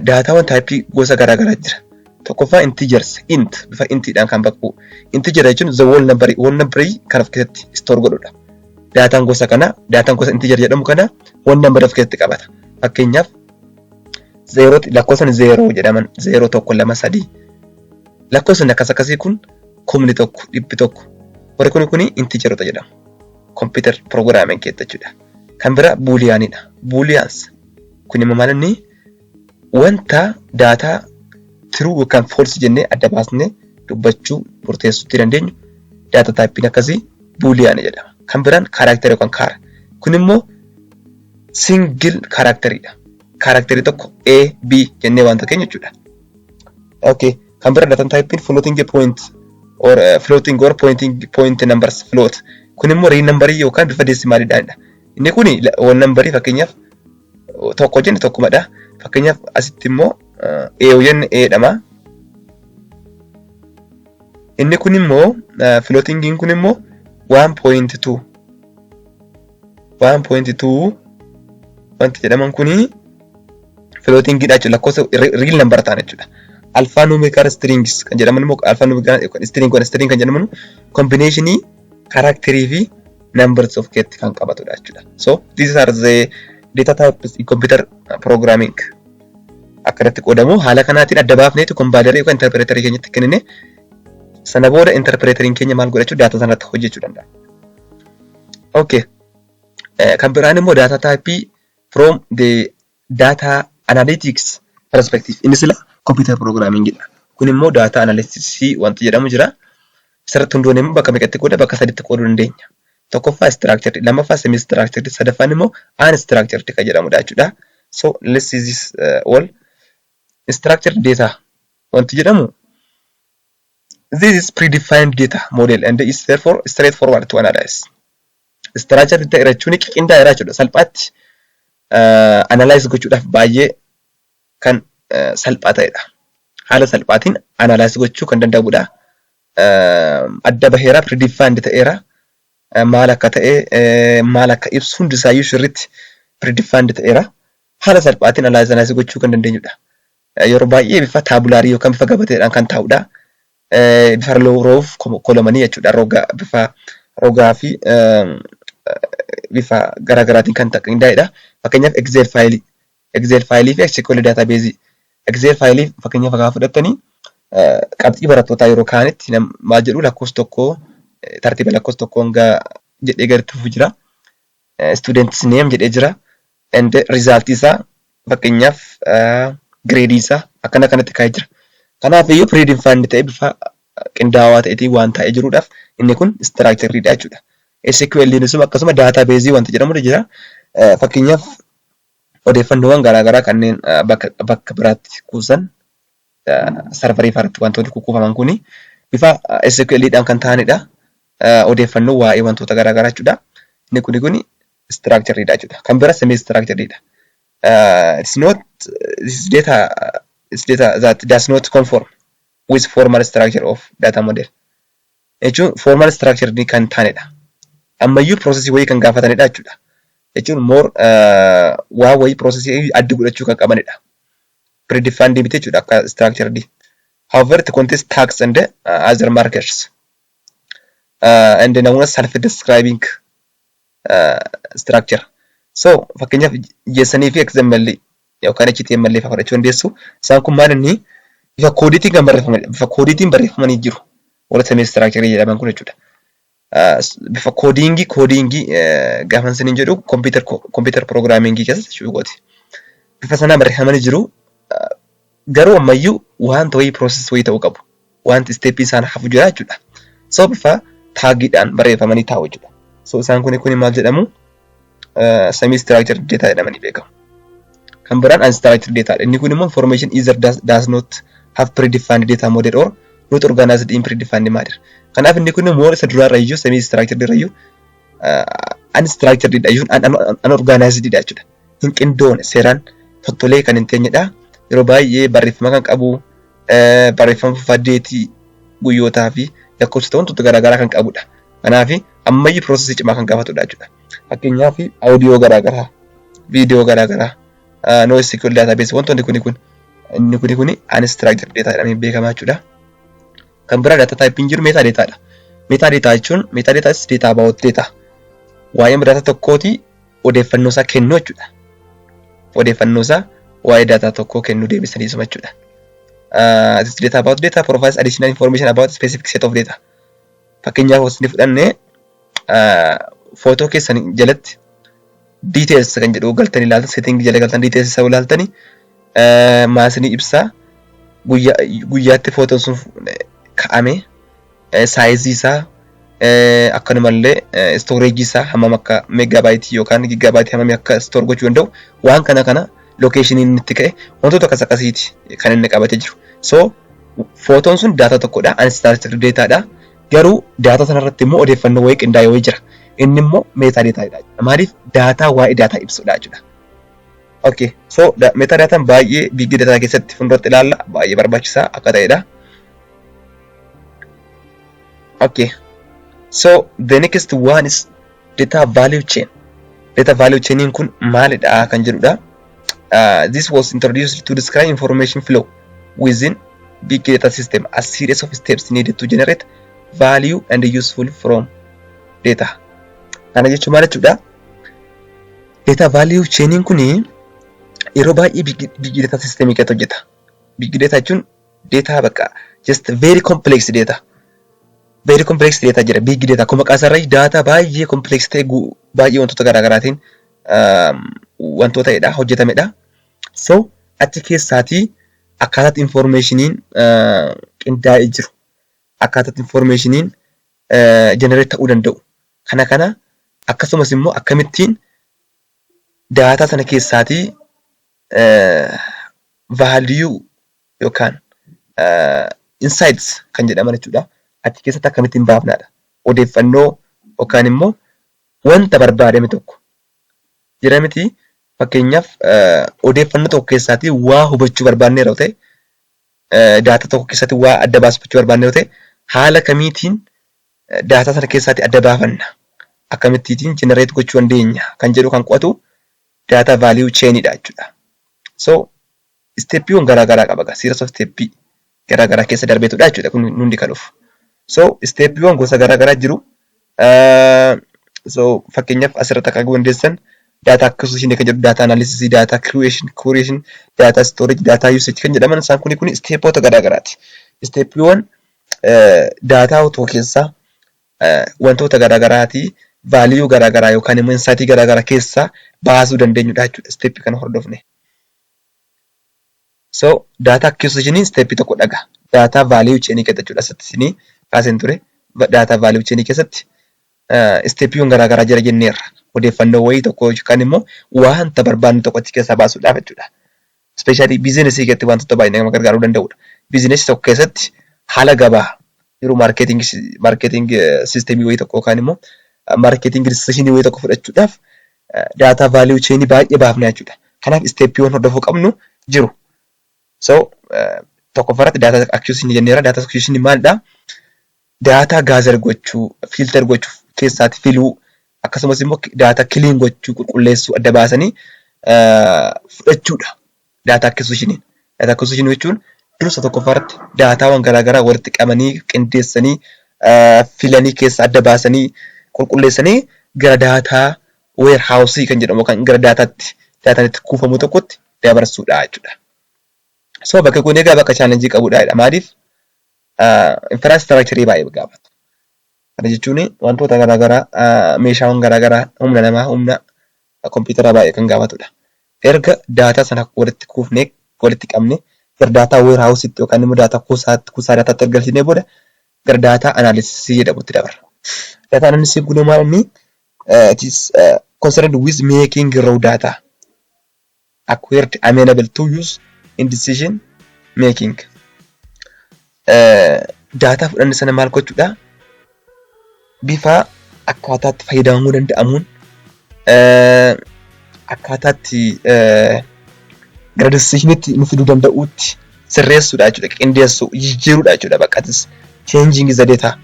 daataawwan typeii gosa garaagaraa jira. Tokkoffaa integers, int, bifa intiidhaan kan bakka bu'u. Integer jechuun the whole number kan of keessatti store godhudha. Daataan gosa kana, daataan gosa integer jedhamu kana, whole number of keessatti qabata. Fakkeenyaaf zeeroo, lakkoofsonni zeeroo jedhaman zeeroo, tokko, lama, sadii. Lakkoofsonni akkas akkasii kun 10,000, 100, warri kun kuni integeroota jedhamu. Computer programming keessatti jechuudha. Kan biraa booleanidha. Booleans kun immoo maal inni wanta daataa true yookaan false jennee adda baasnee dubbachuu murteessuu dandeenyu data typeiin akkasii boolean jedhama. Kan biraan character yookaan char. Kun immoo single characteriidha. Characterii tokko A, B jennee wanta keenya jechuudha. Okay. Kan biraa data typeiin floating point or floating or pointing point numbers, float. Kun immoo real numberii yookaan bifa decimaliidhaanidha. Inni kun whole numberii, fakkeenyaaf tokko jenne tokkumadha. Fakkeenyaaf asitti immoo A yoo jenne A dhama. Inni kun immoo floatingiin kun immoo 1.2 1.2 wanti jedhaman kuni floatingiidha jechuudha. Lakkoofsa real number ta'an jechuudha. Alphanumeric strings kan jedhaman immoo, alphanumeric string kan jedhaman combinationii characterii fi numbers of keessatti kan qabatudha jechuudha. So these are the data types in computer programming. Akkanatti qoodamu. Haala kanaatiin adda baafneetu compilerii yookaan interpreterii keenyatti kennine. Sana booda interpreteriin keenya maal godhachuu, data sanatti hojjechuu danda'a. Okay. Kan biraan immoo data type from the data analytics perspective. Inni sila computer programming dha. Kun immoo data analytics wanti jedhamu jira. Isarratti hundoon immoo bakka meeqatti qooda? Bakka saditti qooduu dandeenya. Tokkoffaa structured, lammaffaa semi structured, sadaffaan immoo unstructured kan jedhamudha jechuudha. So let's see this all. Structured data wanti jedhamu, this is predefined data model and is therefore straightforward to analyze. Structured data jechuun qindaa'eera jechuudha. Salphaatti analyze gochuudhaaf baay'ee kan salphaa ta'edha. Haala salphaatiin analyze gochuu kan danda'udha. Adda baheera, predefined ta'eera. Maal akka ta'e, maal akka ibsu hundisaayyuu sirriitti predefined ta'eera. Haala salphaatiin analyze gochuu kan dandeenyudha. Yeroo baay'ee bifa tabularii yookaan bifa gabateedhaan kan taa'udha. Bifa rowf columnii jechuudha. Roga, bifa rogaa fi bifa garaagaraatiin kan qindaa'edha. Fakkeenyaaf Excel fileii. Excel fileii fi SQL databaseii. Excel fileii fakkeenyaaf gaafa fudhattanii qabxii barattootaa yeroo kaa'anitti maal jedhu, lakkoofsa tokko, tartiiba lakkoofsa tokko hanga jedhee gadi fufu jira. Students name jedhee jira. And result isaa, fakkeenyaaf gradeii isaa akkana kanatti kaa'ee jira. Kanaaf iyyuu predefined ta'ee bifa qindaa'aa ta'eetiin waan taa'ee jiruudhaaf inni kun structuredha jechuudha. SQL akkasuma databaseii wanti jedhamu jira. Fakkeenyaaf odeeffannoowwan garaagaraa kanneen bakka biraatti kuusan, serverii fa'aatti wantoonni kukuufaman kuni bifa SQL dhaan kan ta'anidha. Odeeffannoo waa'ee wantoota garaagaraa jechuudha. Inni kuni structuredha jechuudha. Kan bira semi structuredha. It's not this data is data that does not conform with formal structure of data model. Jechuun formal structure kan taanedha. Ammayyuu processii wayii kan gaafatanidha jechuudha. Jechuun more waa wayii processii addi godhachuu kan qabanidha. Predefined miti jechuudha akka structured. However, it contains tags and other markers. And known as self-describing structure. So fakkeenyaaf JSON fi XML yookaan HTML fa'aa fudhachuu dandeessu. Isaan kun maal inni bifa koodiitiin kan barreeffamanidha. Bifa koodiitiin barreeffamanii jiru. Warra semi structure jedhaman kun jechuudha. Bifa codingii gaafa isiniin jedhu computer programmingii keessatti jechuudha. Bifa sanaan barreeffamanii jiru. Garuu ammayyuu wanta wayii process wayii ta'uu qabu. Wanti stepii isaan hafu jira jechuudha. So bifa tagiidhaan barreeffamanii taa'u jechuudha. So isaan kuni maal jedhamu? Semi structured data jedhamanii beekamu. Kan biraan unstructured data dha. Inni kun immoo information either does not have predefined data model or not organized in predefined manner. Kanaaf inni kun immoo isa duraarra iyyuu, semi structured irra iyyuu, unstructured dha iyyuu, unorganized dha jechuudha. Hin qindoone, seeraan tottolee kan hin teenyedha. Yeroo baay'ee barreeffama kan qabu, barreeffama faddeetii, guyyootaa fi lakkoofsota wantoota garaagaraa kan qabudha. Kanaaf ammayyuu processii cimaa kan gaafatudha jechuudha. Fakkeenyaaf audio garaagaraa, viidiyoo garaagaraa, NoSQL database, wantoonni kuni kun inni kuni kuni unstructured data jedhamee beekama jechuudha. Kan biraa data type jiru meta dataadha. Meta data jechuun, meta data is data about data. Waa'ee data tokkooti odeeffannoo isaa kennuu jechuudha. Odeeffannoo isaa waa'ee data tokkoo kennuu deebisanii isuma jechuudha. This data about data provides additional information about specific set of data. Fakkeenyaaf osoo fudhannee, footoo keessan jalatti details kan jedhu galtanii ilaaltan, setting jala galtan, details isaa ilaaltanii, maasinii ibsaa guyyaatti footoon sun ka'ame, sizeii isaa, akkanumallee storageii isaa hammam akka megabyteii yookaan gigabyteii hammamii akka store gochuu danda'u, waan kana kana, locationii inni itti ka'e, wantoota akkas akkasiiti kan inni qabatee jiru. So footoon sun data tokkodha, unstructured dataadha. Garuu data sanarratti immoo odeeffannoo wayii qindaa'e wayii jira. Inni immoo meta dataadha. Maaliif? Data waa'ee data ibsudha jechuudha. Okay, so meta dataan baay'ee big data keessatti fuulduratti ilaalla, baay'ee barbaachisaa akka ta'edha. Okay, so the next one is data value chain. Data value chainiin kun maalidha kan jedhudha. This was introduced to describe information flow within big data system as series of steps needed to generate value and useful from data. Kana jechuun maal jechuudha? Data value chainiin kuni yeroo baay'ee big data system keessatti hojjeta. Big data jechuun data bakka just very complex data. Very complex data jira. Big data akkuma maqaa isaarraa data baay'ee complex ta'e, baay'ee wantoota garaagaraatiin wantoota ta'edha, hojjetamedha. So achi keessaatii akkaataatti informationiin qindaa'ee jiru, akkaataatti informationiin generate ta'uu danda'u, kana kana, akkasumas immoo akkamittiin data sana keessaatii value yookaan insights kan jedhaman jechuudha. Achi keessatti akkamittiin baafnaadha. Odeeffannoo yookaan immoo wanta barbaadame tokko jira miti? Fakkeenyaaf odeeffannoo tokko keessaatii waa hubachuu barbaanne yeroo ta'e, data tokko keessatti waa adda baasfachuu barbaanne yoo ta'e, haala kamiitiin data sana keessaatii adda baafanna, akkamittiin generate gochuu dandeenya kan jedhu kan qo'atu data value chainidha jechuudha. So steppiiwwan garaagaraa qaba. Series of steppii garaagaraa keessa darbeetudha jechuudha kun hundi kan dhufu. So steppiiwwan gosa garaagaraa jiru. So fakkeenyaaf asirratti akka arguu dandeessan, data acquisition kan jedhu, data analysis, data creation, curation, data storage, data usage kan jedhaman, isaan kuni kuni steppoota garaagaraati. Steppiiwwan data tokko keessaa wantoota garaagaraatii value garaagaraa yookaan immoo insightii garaagaraa keessaa baasuu dandeenyudha jechuudha steppii kana hordofne. So data acquisition steppii tokko dhaga. Data value chain keessatti jechuudha, asirratti isinii kaaseen ture. Data value chain keessatti steppiiwwan garaagaraa jira jenneerra. Odeeffannoo wayii tokko yookaan immoo wanta barbaannu tokko achi keessaa baasuudhaaf jechuudha. Especially businessii keessatti wantoota baay'ee nama gargaaruu danda'udha. Businessii tokko keessatti haala gabaa yeroo marketing systemii wayii tokko yookaan immoo marketing decisionii wayii tokko fudhachuudhaaf data value chainii baay'ee baafna jechuudha. Kanaaf steppiiwwan hordofuu qabnu jiru. So tokkoffaarratti data acquisitionii jenneerra. Data acquisitionii maalidhaa? Data gather gochuu, filter gochuu, keessaatti filuu, akkasumas immoo data clean gochuu, qulqulleessuu, adda baasanii fudhachuudha. Data acquisitioniin. Data acquisitionii jechuun dursa tokkoffaarratti datawwan garaagaraa walitti qabanii, qindeessanii, filanii, keessa adda baasanii, qulqulleessanii gara data warehouseii kan jedhamu yookaan gara dataatti dataan itti kuufamu tokkotti dabarsuudha jechuudha. So bakka kun egaa bakka challengeii qabudha. Maaliif? Infrastructureii baay'ee gaafata. Kana jechuun wantoota garaagaraa, meeshaawwan garaagaraa, humna namaa, humna kompiitaraa baay'ee kan gaafatudha. Erga data sana walitti kuufnee, walitti qabnee, gara data warehouseiitti yookaan immoo data kuusaatti, kuusaa dataatti erga galchinee booda gara data analysisii jedhamutti dabarra. Data analysisiin kun maal inni? It is concerned with making raw data acquired amenable to use in decision making. Daataa fudhanne sana maal gochuudha? Bifa akkaataatti fayyadamuu danda'amuun, akkaataatti gara decisionitti nu fiduu danda'uutti sirreessuudha jechuudha. Qindeessuu, jijjiiruudha jechuudha. Bakka changing the data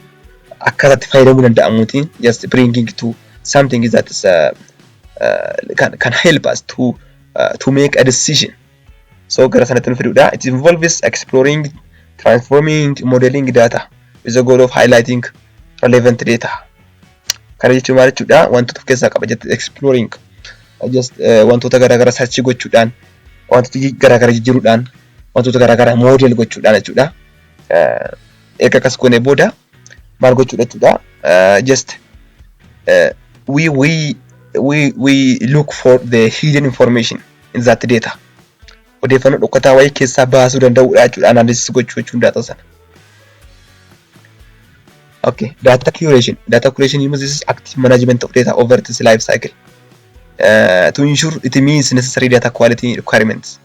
akkaataatti fayyadamuu danda'amuutiin, just bringing to something that is can help us to make a decision. So gara sanatti nu fiduudha. It involves exploring, transforming, modeling data with the goal of highlighting relevant data. Kana jechuun maal jechuudha? Wantoota of keessaa qaba jette, exploring just wantoota garaagaraa search gochuudhaan, wantoota garaagaraa jijjiiruudhaan, wantoota garaagaraa model gochuudhaan jechuudha. Erga akkas goonee booda maal gochuudha jechuudha? Just we look for the hidden information in that data. Odeeffannoo dhokataa wayii keessaa baasuu danda'uudha jechuudha analysis gochuu jechuun data sana. Okay, data curation. Data curation uses active management of data over its life cycle to ensure it meets necessary data quality requirements.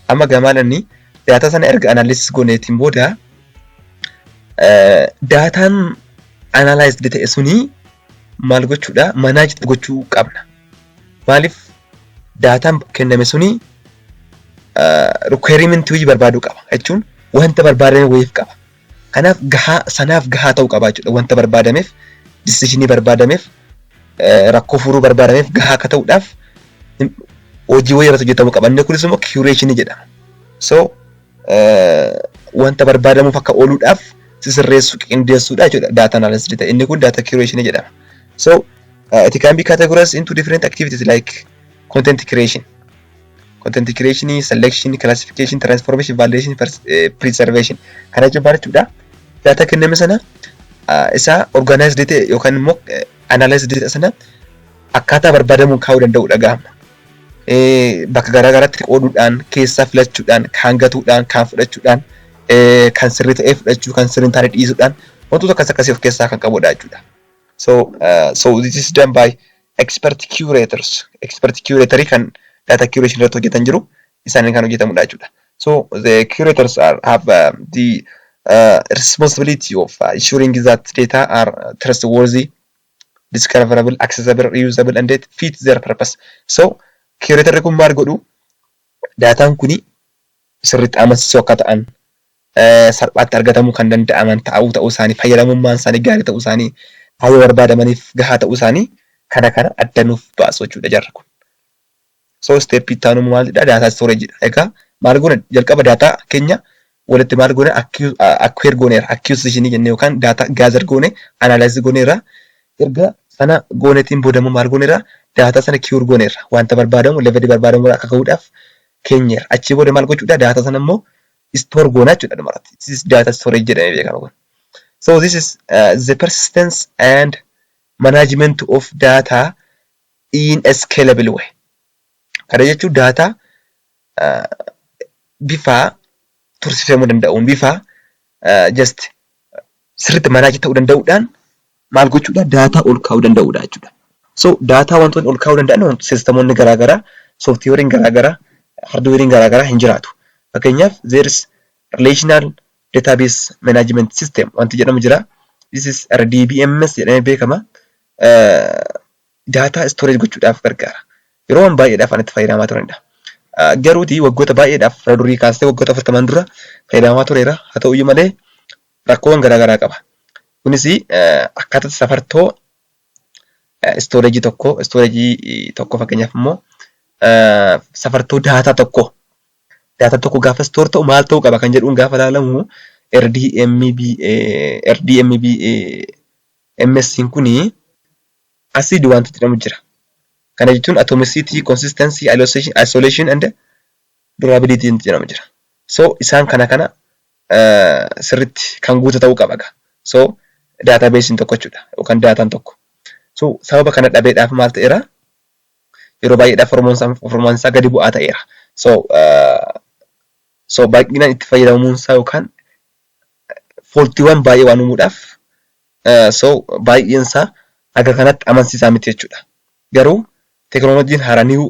Amma gamaalanni data sana erga analysis gooneetiin booda, daataan analyzed ta'e suni maal gochuudha? Manage gochuu qabna. Maaliif? Daataan kenname suni requirement wayii barbaaduu qaba jechuun wanta barbaadame wayiif qaba. Kanaaf gahaa sanaaf gahaa ta'uu qaba jechuudha. Wanta barbaadameef, decisionii barbaadameef, rakkoo furuu barbaadameef gahaa akka ta'uudhaaf hojii wayii irratti hojjetamuu qaba. Inni kunis immoo curation jedhama. So wanta barbaadamuuf akka ooluudhaaf sirreessuu, qindeessuudha jechuudha data analysis ta'e. Inni kun data curation jedhama. So it can be categorized into different activities like content creation. Content creation, selection, classification, transformation, validation, preservation. Kana jechuun maal jechuudha? Data kenname sana isa organized ta'e yookaan immoo analyzed ta'e sana akkaataa barbaadamuun kaa'uu danda'uudha gaama. Bakka garaa garaatti qooduudhaan, keessaa filachuudhaan, kaan gatuudhaan, kaan fudhachuudhaan, kan sirrii ta'e fudhachuu, kan sirrii hin taane dhiisuudhaan, wantoota akkas akkasii of keessaa kan qabudha jechuudha. So this is done by expert curators. Expert curatorii kan data curation irratti hojjetan jiru, isaaniin kan hojjetamudha jechuudha. So the curators are have the responsibility of ensuring that data are trustworthy, discoverable, accessible, reusable and it fit their purpose. So curatorri kun maal godhu? Daataan kuni sirriitti amansiisoo akka ta'an, salphaatti argatamuu kan danda'aman ta'uu isaanii, fayyadamummaan isaanii gaarii ta'uu isaanii, kaayyoo barbaadamaniif gahaa ta'uu isaanii kana kana adda nuuf baasu jechuudha jarri kun. So step itti aanu maalidha? Data storage dha. Egaa maal goone? Jalqaba daataa keenya walitti maal goone? Acquire gooneera. Acquisition jennee yookaan data gather goone, analyze gooneera. Erga sana goonetiin booda immoo maal gooneera? Daataa sana cure gooneera. Wanta barbaadamu, levelii barbaadamu akka gahuudhaaf keenyeera. Achii booda maal gochuudha? Daataa sana immoo store goona jechuudha dhumarratti. This is data storage jedhamee beekama kun. So this is the persistence and management of data in a scalable way. Kana jechuun daataa bifa tursiifamuu danda'uun, bifa just sirriitti manage ta'uu danda'uudhaan maal gochuudha? Daataa ol kaa'uu danda'uudha jechuudha. So daataa wantoonni ol kaa'uu danda'an systemoonni garaagaraa, softwareiin garaagaraa, hardwareiin garaagaraa hin jiraatu. Fakkeenyaaf, there is relational database management system wanti jedhamu jira. This is RDBMS jedhamee beekama. Daataa storage gochuudhaaf gargaara. Yeroo baay'eedhaaf kan itti fayyadamaa turanidha. Garuuti waggoota baay'eedhaaf durii kaasee, waggoota 40n dura fayyadamaa tureera. Haa ta'uyyuu malee rakkoowwan garaagaraa qaba. Kunis akkaataa safartoo storage tokko, fakkeenyaaf immoo safartoo daataa tokko gaafa store ta'u maal ta'uu qaba kan jedhuun gaafa ilaalamu, RDMB MS kuni ACID wanti jedhamu jira. Kana jechuun atomicity, consistency, isolation and durability jedhamu jira. So isaan kana kana sirriitti kan guute ta'uu qaba. So databaseiin tokko jechuudha yookaan daataan tokko. So sababa kana dhabeedhaaf maal ta'eera? Yeroo baay'eedhaaf performance isaa gadi bu'aa ta'eera. So baay'inaan itti fayyadamuun isaa yookaan faultiiwwan baay'ee waan uumuudhaaf, so baay'een isaa haga kanatti amansiisaa miti jechuudha. Garuu Teekinooloojiin haaraa New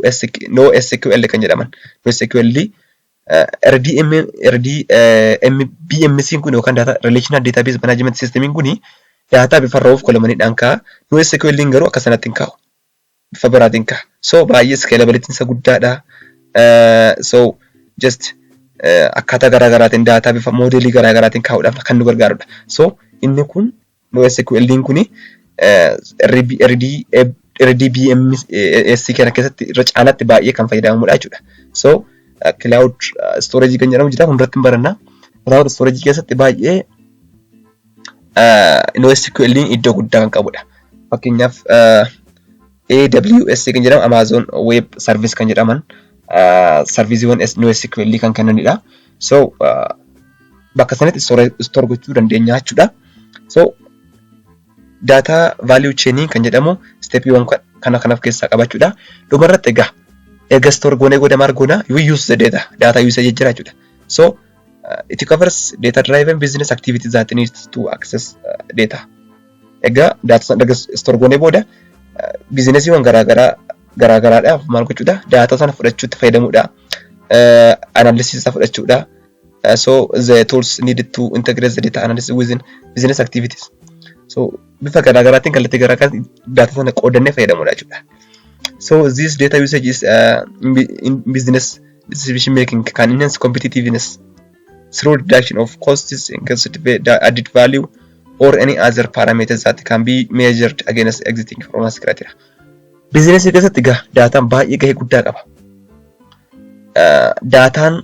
NoSQL kan jedhaman, NoSQL, RDM, RDM BMC kun yookaan data Relational Database Management System kun daataa bifa row fi columniidhaan kaa'a. NoSQL garuu akka sanatti hin kaa'u. Bifa biraatiin kaa'a. So baay'ee scalability isa guddaadha. So just akkaataa garaa garaatiin daataa bifa moodelii garaa garaatiin kaa'uudhaaf kan nu gargaarudha. So inni kun NoSQL kuni RD RDBMS kana keessatti irra caalaatti baay'ee kan fayyadamamudha jechuudha. So cloud storage kan jedhamu jira, hunduratti hin baranna. Cloud storage keessatti baay'ee NoSQL iddoo guddaa kan qabudha. Fakkeenyaaf AWS kan jedhamu, Amazon Web Service kan jedhaman, serviceiiwwan NoSQL kan kennanidha. So bakka sanatti store gochuu dandeenya jechuudha. So data value chain kan jedhamu stepiiwwan kana kan of keessaa qabachuudha. Dhumarratti egaa erga store goonee booda maal goona? We use the data. Data usage jira jechuudha. So it covers data driven business activities that needs to access data. Egaa data sana erga store goonee booda businessiiwwan garaagaraa garaagaraadhaaf maal gochuudha? Data sana fudhachuutti fayyadamuudha. Analysis isaa fudhachuudha. So the tools needed to integrate the data analysis within business activities. So bifa garaagaraatiin, kallattii garaagaraatiin data sana qoodannee fayyadamuudha jechuudha. So this data usage is in business decision making can enhance competitiveness through reduction of costs, increased added value or any other parameters that can be measured against existing performance criteria. Businessii keessatti egaa daataan baay'ee gahee guddaa qaba. Daataan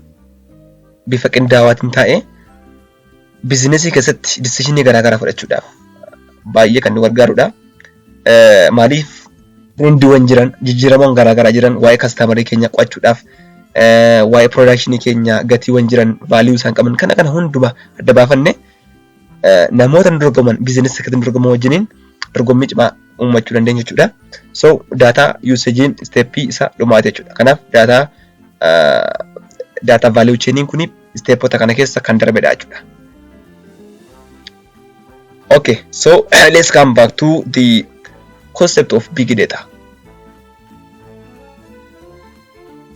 bifa qindaawaatiin taa'ee businessii keessatti decisionii garaagaraa fudhachuudhaaf baay'ee kan nu gargaarudha. Maaliif? Trendiiwwan jiran, jijjiiramoon garaagaraa jiran, waa'ee customerii keenya qo'achuudhaaf, waa'ee productionii keenya, gatiiwwan jiran, value isaan qaban kana kana hundumaa adda baafanne namoota nu dorgoman, businessii keessatti nu dorgoman wajjiniin dorgommii cimaa uummachuu dandeenya jechuudha. So data usageiin stepii isa dhumaati jechuudha. Kanaaf data value chainiin kun stepota kana keessa kan darbedha jechuudha. Okay, so let's come back to the concept of big data.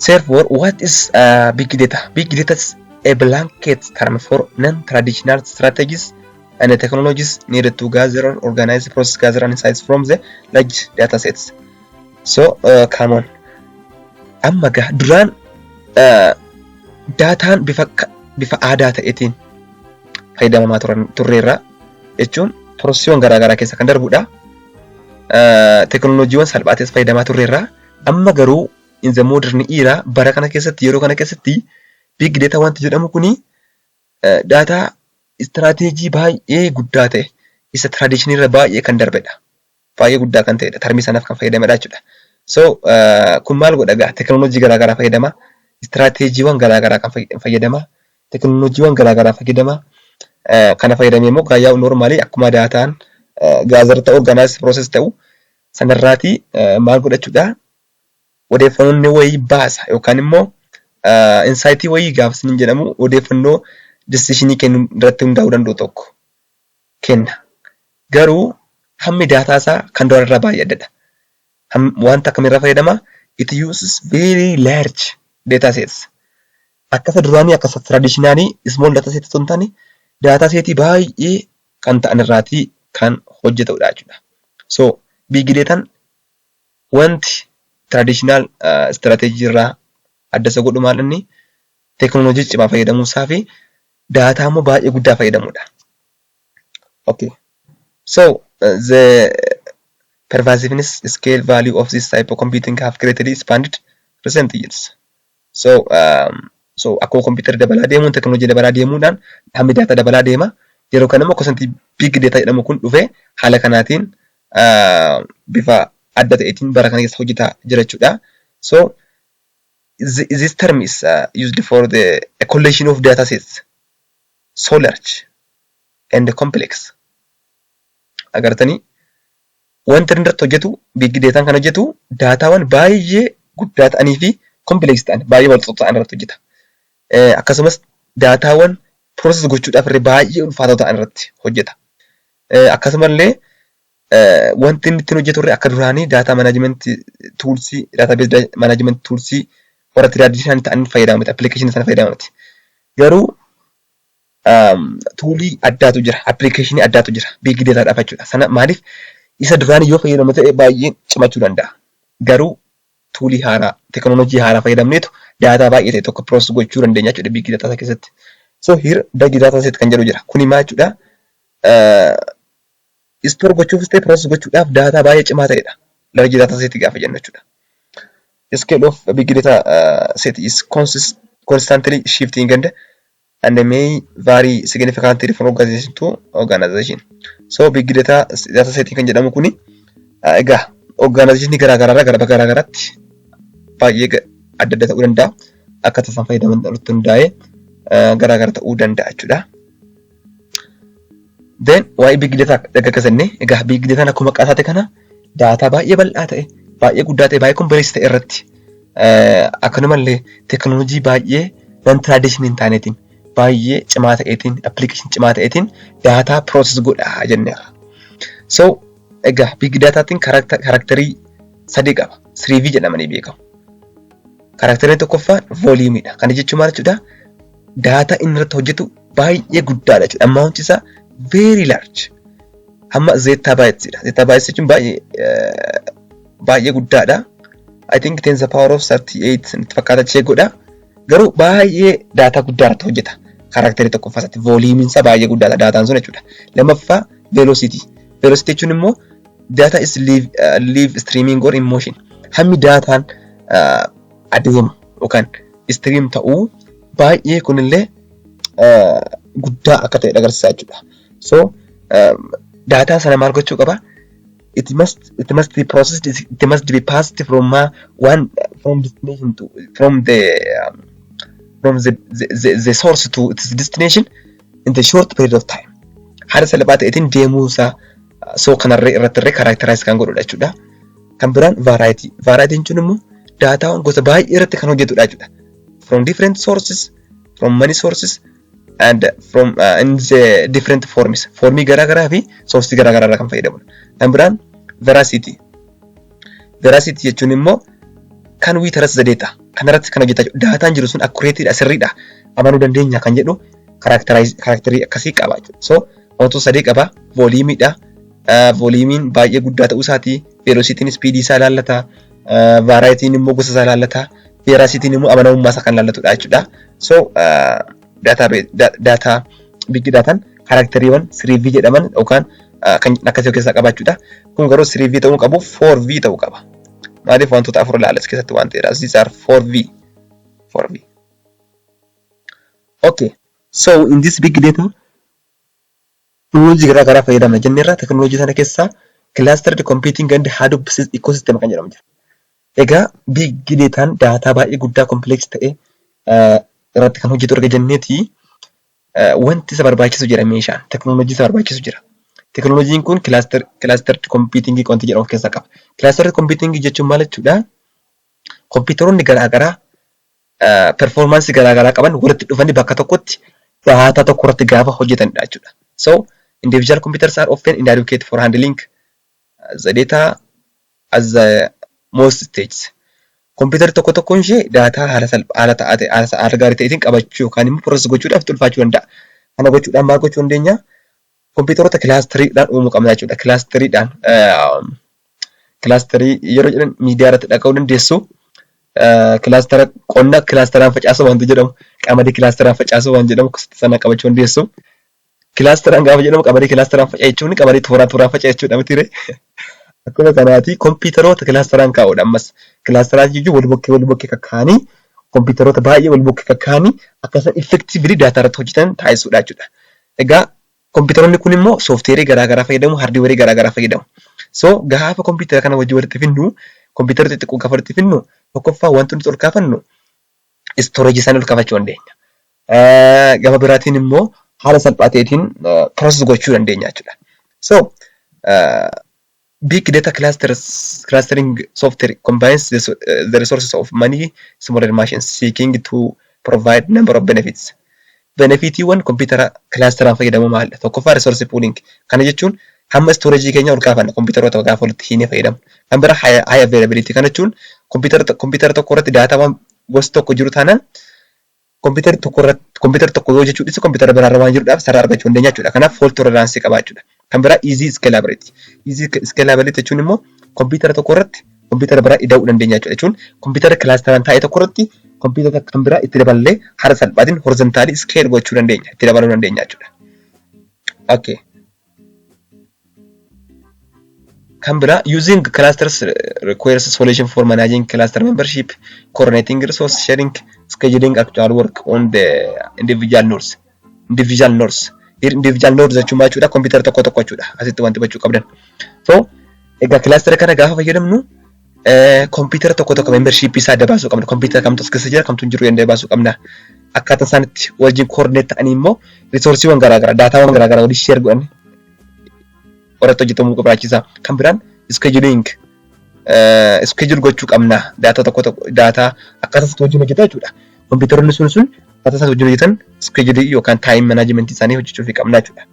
Therefore, what is big data? Big data is a blanket term for non-traditional strategies and technologies needed to gather, organize, process, gather insights from the large data sets. So, come on. Amma gaa duraan daataan bifa aadaa ta'eetiin fayyadamamaa turreerra jechuun processiiwwan garaagaraa keessa kan darbudha. Teekinooloojiiwwan salphaatis fayyadamaa turreerra. Amma garuu in the modern era, bara kana keessatti, yeroo kana keessatti, big data wanti jedhamu kuni daataa strategy baay'ee guddaa ta'e isa traditionii irra baay'ee kan darbedha. Baay'ee guddaa kan ta'edha. Termii sanaaf kan fayyadamedha jechuudha. So kun maal godha gaa? Teekinooloojii garaagaraa fayyadama. Strategyiiwwan garaagaraa kan fayyadama. Teekinooloojiiwwan garaagaraa fayyadama. Kana fayyadamee immoo gaayyaa normalii akkuma daataan gather ta'u, organize, process ta'u sanarraatii maal godhachuudha? Odeeffannoon wayii baasa yookaan immoo insightii wayii gaafa isin jedhamu odeeffannoo decisionii kennuu irratti hundaa'uu danda'u tokko kenna. Garuu hammi daataa isaa kan dura irraa baay'ee addadha. Wanta akkamirraa fayyadama? It uses very large data sets. Akka isa duraanii, akka isa traditionalii small data set osoo hin taane, data setii baay'ee kan ta'an irraatii kan hojjetudha jechuudha. So big datan wanti traditional strategy irraa adda isa godhu maal? Inni teekinooloojii cimaa fayyadamuu isaa fi daataa immoo baay'ee guddaa fayyadamuudha. Okay. So the pervasiveness, scale, value of this type of computing have greatly expanded recent years. So akkuma kompiitarri dabalaa deemuun, teekinooloojii dabalaa deemuudhaan hammi daataa dabalaa deema. Yeroo kana immoo gosanti big data jedhamu kun dhufee haala kanaatiin bifa adda ta'eetiin bara kana keessa hojjetaa jira jechuudha. So this term is used for the a collection of data sets so large and complex. Agartanii, wanta inni irratti hojjetu, big data kan hojjetu, daataawwan baay'ee guddaa ta'anii fi complex ta'an, baay'ee wal ta'an irratti hojjeta. Akkasumas daataawwan process gochuudhaaf illee baay'ee ulfaatoo ta'an irratti hojjeta. Akkasumallee Wanti inni ittiin hojjetu akka duraanii data management toolsii, database management toolsii warra traditional ta'an fayyadama miti, applicationii sana fayyadama miti. Garuu toolii addaatu jira, applicationii addaatu jira big dataadhaaf jechuudha. Sana maaliif isa duraanii yoo fayyadamu ta'e baay'ee cimachuu danda'a. Garuu toolii haaraa, teekinooloojii haaraa fayyadamneetu data baay'ee ta'e tokko process gochuu dandeenya jechuudha big data keessatti. So here big data set kan jedhu jira. Kuni maal jechuudha? Store gochuufis ta'e process gochuudhaaf data baay'ee cimaa ta'edha. Large data set gaafa jennu jechuudha. The scale of big data set is constantly shifting and may vary significantly from organization to organization. So big data set kan jedhamu kuni egaa organization garaa garaa gara bakka garaa garaatti baay'ee adda adda ta'uu danda'a. Akka isaan fayyadaman irratti hundaa'ee garaa gara ta'uu danda'a jechuudha. Then waa'ee big data dhaggeessannee, egaa big data akkuma maqaa isaati kana data baay'ee bal'aa ta'e, baay'ee guddaa ta'e, baay'ee complex ta'e irratti akkanumallee teekinooloojii baay'ee non traditional hin taaneetiin, baay'ee cimaa ta'eetiin, application cimaa ta'eetiin data process godha jenneera. So egaa big dataatiin characterii sadii qaba. 3V jedhamanii beekamu. Characteriin tokkoffaan volumeiidha. Kana jechuun maal jechuudha? Data inni irratti hojjetu baay'ee guddaadha jechuudha. Amount isaa very large. Hamma zettabytesiidha. Zettabytes jechuun baay'ee baay'ee guddaadha. I think 10 the power of 38 natti fakkaata, check godha. Garuu baay'ee data guddaa irratti hojjeta. Characterii tokkoffaa isaatti volumeiin isaa baay'ee guddaadha dataan sun jechuudha. Lammaffaa, velocity. Velocity jechuun immoo data is live streaming or in motion. Hammi dataan adeemu yookaan stream ta'uu baay'ee kunillee guddaa akka ta'e agarsiisa jechuudha. So data sana maal gochuu qaba? It must be processed, it must be passed from one from destination to from the source to its destination in the short period of time. Haala salphaa ta'eetiin deemuu isaa so kanarree irratti illee characterize kan godhudha jechuudha. Kan biraan variety. Variety jechuun immoo daataawwan gosa baay'ee irratti kan hojjetudha jechuudha. From different sources, from many sources and from in the different forms. Formii garaa garaa fi sourcii garaa garaa irraa kan fayyadamudha. Kan biraan veracity. Veracity jechuun immoo can we trust the data? Kanarratti kan hojjetaa jiru. Dataan jiru sun accurateidha, sirriidha, amanuu dandeenya kan jedhu characterii akkasii qaba jechuudha. So wantoota sadii qaba. Volumeiidha. Volumeiin baay'ee guddaa ta'uu isaati. Velocityn speedii isaa ilaallata. Varietyn immoo gosa isaa ilaallata. Veracityn immoo amanamummaa isaa kan ilaallatudha jechuudha. So data big dataan characteriiwwan 3V jedhaman yookaan kan akkasii of keessaa qabaachuudha. Kun garuu 3V ta'uu qabu, 4V ta'uu qaba. Maaliif? Wantoota afur ilaalla as keessatti waan ta'eedha. These are 4V. 4V. Okay. So in this big data teknooloojii garaa garaa fayyadamna jenneerra. Teknooloojii sana keessaa clustered computing and Hadoop ecosystem kan jedhamu jira. Egaa big dataan data baay'ee guddaa, complex ta'e irratti kan hojjetu erga jenneeti, wanti isa barbaachisu jira, meeshaan teknooloojii isa barbaachisu jira. Teknooloojiin kun clustered computing wanti jedhamu of keessaa qaba. Clustered computing jechuun maal jechuudha? Kompiitaroonni garaa garaa performanceii garaa garaa qaban walitti dhufanii bakka tokkotti data tokko irratti gaafa hojjetanidha jechuudha. So individual computers are often inadequate for handling the data at the most stages. Kompiitarri tokko tokkoon ishee data haala salphaa, haala ta'aa, haala gaarii ta'eetiin qabachuu yookaan immoo process gochuudhaaf itti ulfaachuu danda'a. Kana gochuudhaan maal gochuu dandeenya? Kompiitaroota clusteriidhaan uumuu qabna jechuudha. Clusteriidhaan, clusterii yeroo jedhan miidiyaa irratti dhaga'uu dandeessu. Clustera qonna clusteraan facaasuu wanti jedhamu, qamadii clusteraan facaasuu waan jedhamu sana qabachuu dandeessu. Clusteraan gaafa jedhamu, qamadii clusteraan faca'e jechuun qamadii tooraan tooraan faca'e jechuudha miti ree? Akkuma kanaati kompiitaroota clusteraan kaa'uudha ammas. Clusteraan jechuun wal bukkee wal bukkee kakkaa'anii, kompiitaroota baay'ee wal bukkee kakkaa'anii akka isaan effectively data irratti hojjetan taasisuudha jechuudha. Egaa kompiitaroonni kun immoo softwareii garaa garaa fayyadamu, hardwareii garaa garaa fayyadamu. So gaafa kompiitara kana wajjin walitti finnu, kompiitara xixiqqoo gaafa walitti finnu, tokkoffaa wanti nuti ol kaafannu storageii isaanii ol kaafachuu dandeenya. Gama biraatiin immoo haala salphaa ta'eetiin process gochuu dandeenya jechuudha. So big data clustering software combines the resources of many smaller machines, seeking to provide number of benefits. Benefitiiwwan kompiitara clusteraan fayyadamu maalidha? Tokkoffaa, resource pooling. Kana jechuun Hamma storage keenya ol kaafanna kompiitaroota gaafa walitti hiinee fayyadamu. Kan biraa high availability kana jechuun kompiitara tokko irratti daataawwan gosa tokko jiru taanaan kompiitarri tokko irratti kompiitara tokko yoo jechuu dhiise kompiitara biraarra waan jiruudhaaf sarara argachuu dandeenya jechuudha. Kanaaf fault tolerance qaba jechuudha. Kan biraa easy scalability. Easy scalability jechuun immoo kompiitara tokko irratti kompiitara biraa ida'uu dandeenya jechuudha. Jechuun kompiitara clusteraan taa'e tokko irratti kompiitara kan biraa itti daballee haala salphaatiin horizontally scale gochuu dandeenya. Itti dabaluu dandeenya jechuudha. Okay. Kan biraa, using clusters requires a solution for managing cluster membership, coordinating resource sharing, scheduling actual work on the individual nodes. Individual nodes. Here individual nodes jechuun maal jechuudha? Kompiitara tokko tokko jechuudha. Asitti wanti hubachuu qabdan. So, egaa cluster kana gaafa fayyadamnu kompiitara tokko tokko membership isaa adda baasuu qabna. Kompiitara kamtu as keessa jira, kamtu hin jiru jennee baasuu qabna. Akkaataa isaan itti wajjin coordinate ta'anii immoo resourceiiwwan garaagaraa, daataawwan garaagaraa walii share godhan irratti hojjetamuu barbaachisa. Kan biraan scheduling, schedule gochuu qabna. Daataa tokko tokko, daataa akkaataa isaatti wajjin hojjeta jechuudha. Kompiitaroonni sun akkaataa isaan wajjin hojjetan schedule yookaan time management isaanii hojjechuu qabna jechuudha.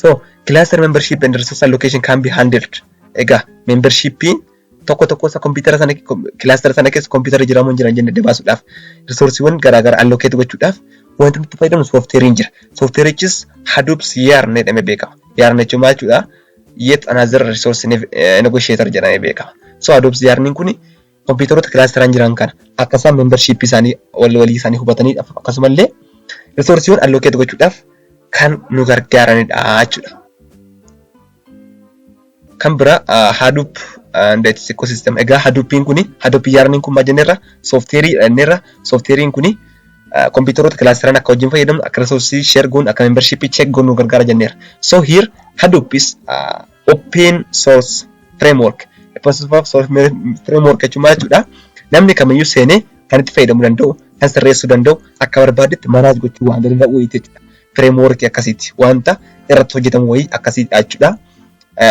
So cluster membership and resource allocation can be handled. Egaa membershipiin tokko tokko isa kompiitara sana, cluster sana keessa kompiitara jiramoo hin jiran jennee adda baasuudhaaf, resourceiiwwan garaagaraa allocate gochuudhaaf wanti nuti fayyadamnu softwareiin jira. Softwareichis Hadoop YARN jedhamee beekama. YARN jechuun maal jechuudha? Yet Another Resource Negotiator jedhamee beekama. So Hadoop YARNiin kuni kompiitaroota clusteraan jiran kana akka isaan membership isaanii walii walii isaanii hubataniidhaaf, akkasumallee resourceiiwwan allocate gochuudhaaf kan nu gargaaranidha jechuudha. Kan biraa Hadoop and its ecosystem. Egaa Hadoopiin kuni, Hadoop YARNiin kun maal jenneerra? Softwareii jenneerra. Softwareiin kuni kompiitaroota clusteraan akka wajjin fayyadamnu, akka resourceii share goonu, akka membership check goonu nu gargaara jenneerra. So here Hadoop is open source framework. Open source framework jechuun maal jechuudha? Namni kamiyyuu seenee kan itti fayyadamuu danda'u, kan sirreessuu danda'u, akka barbaadetti manage gochuu waan danda'u wayii jechuudha. Framework akkasiiti. Wanta irratti hojjetamu wayii akkasiidha jechuudha.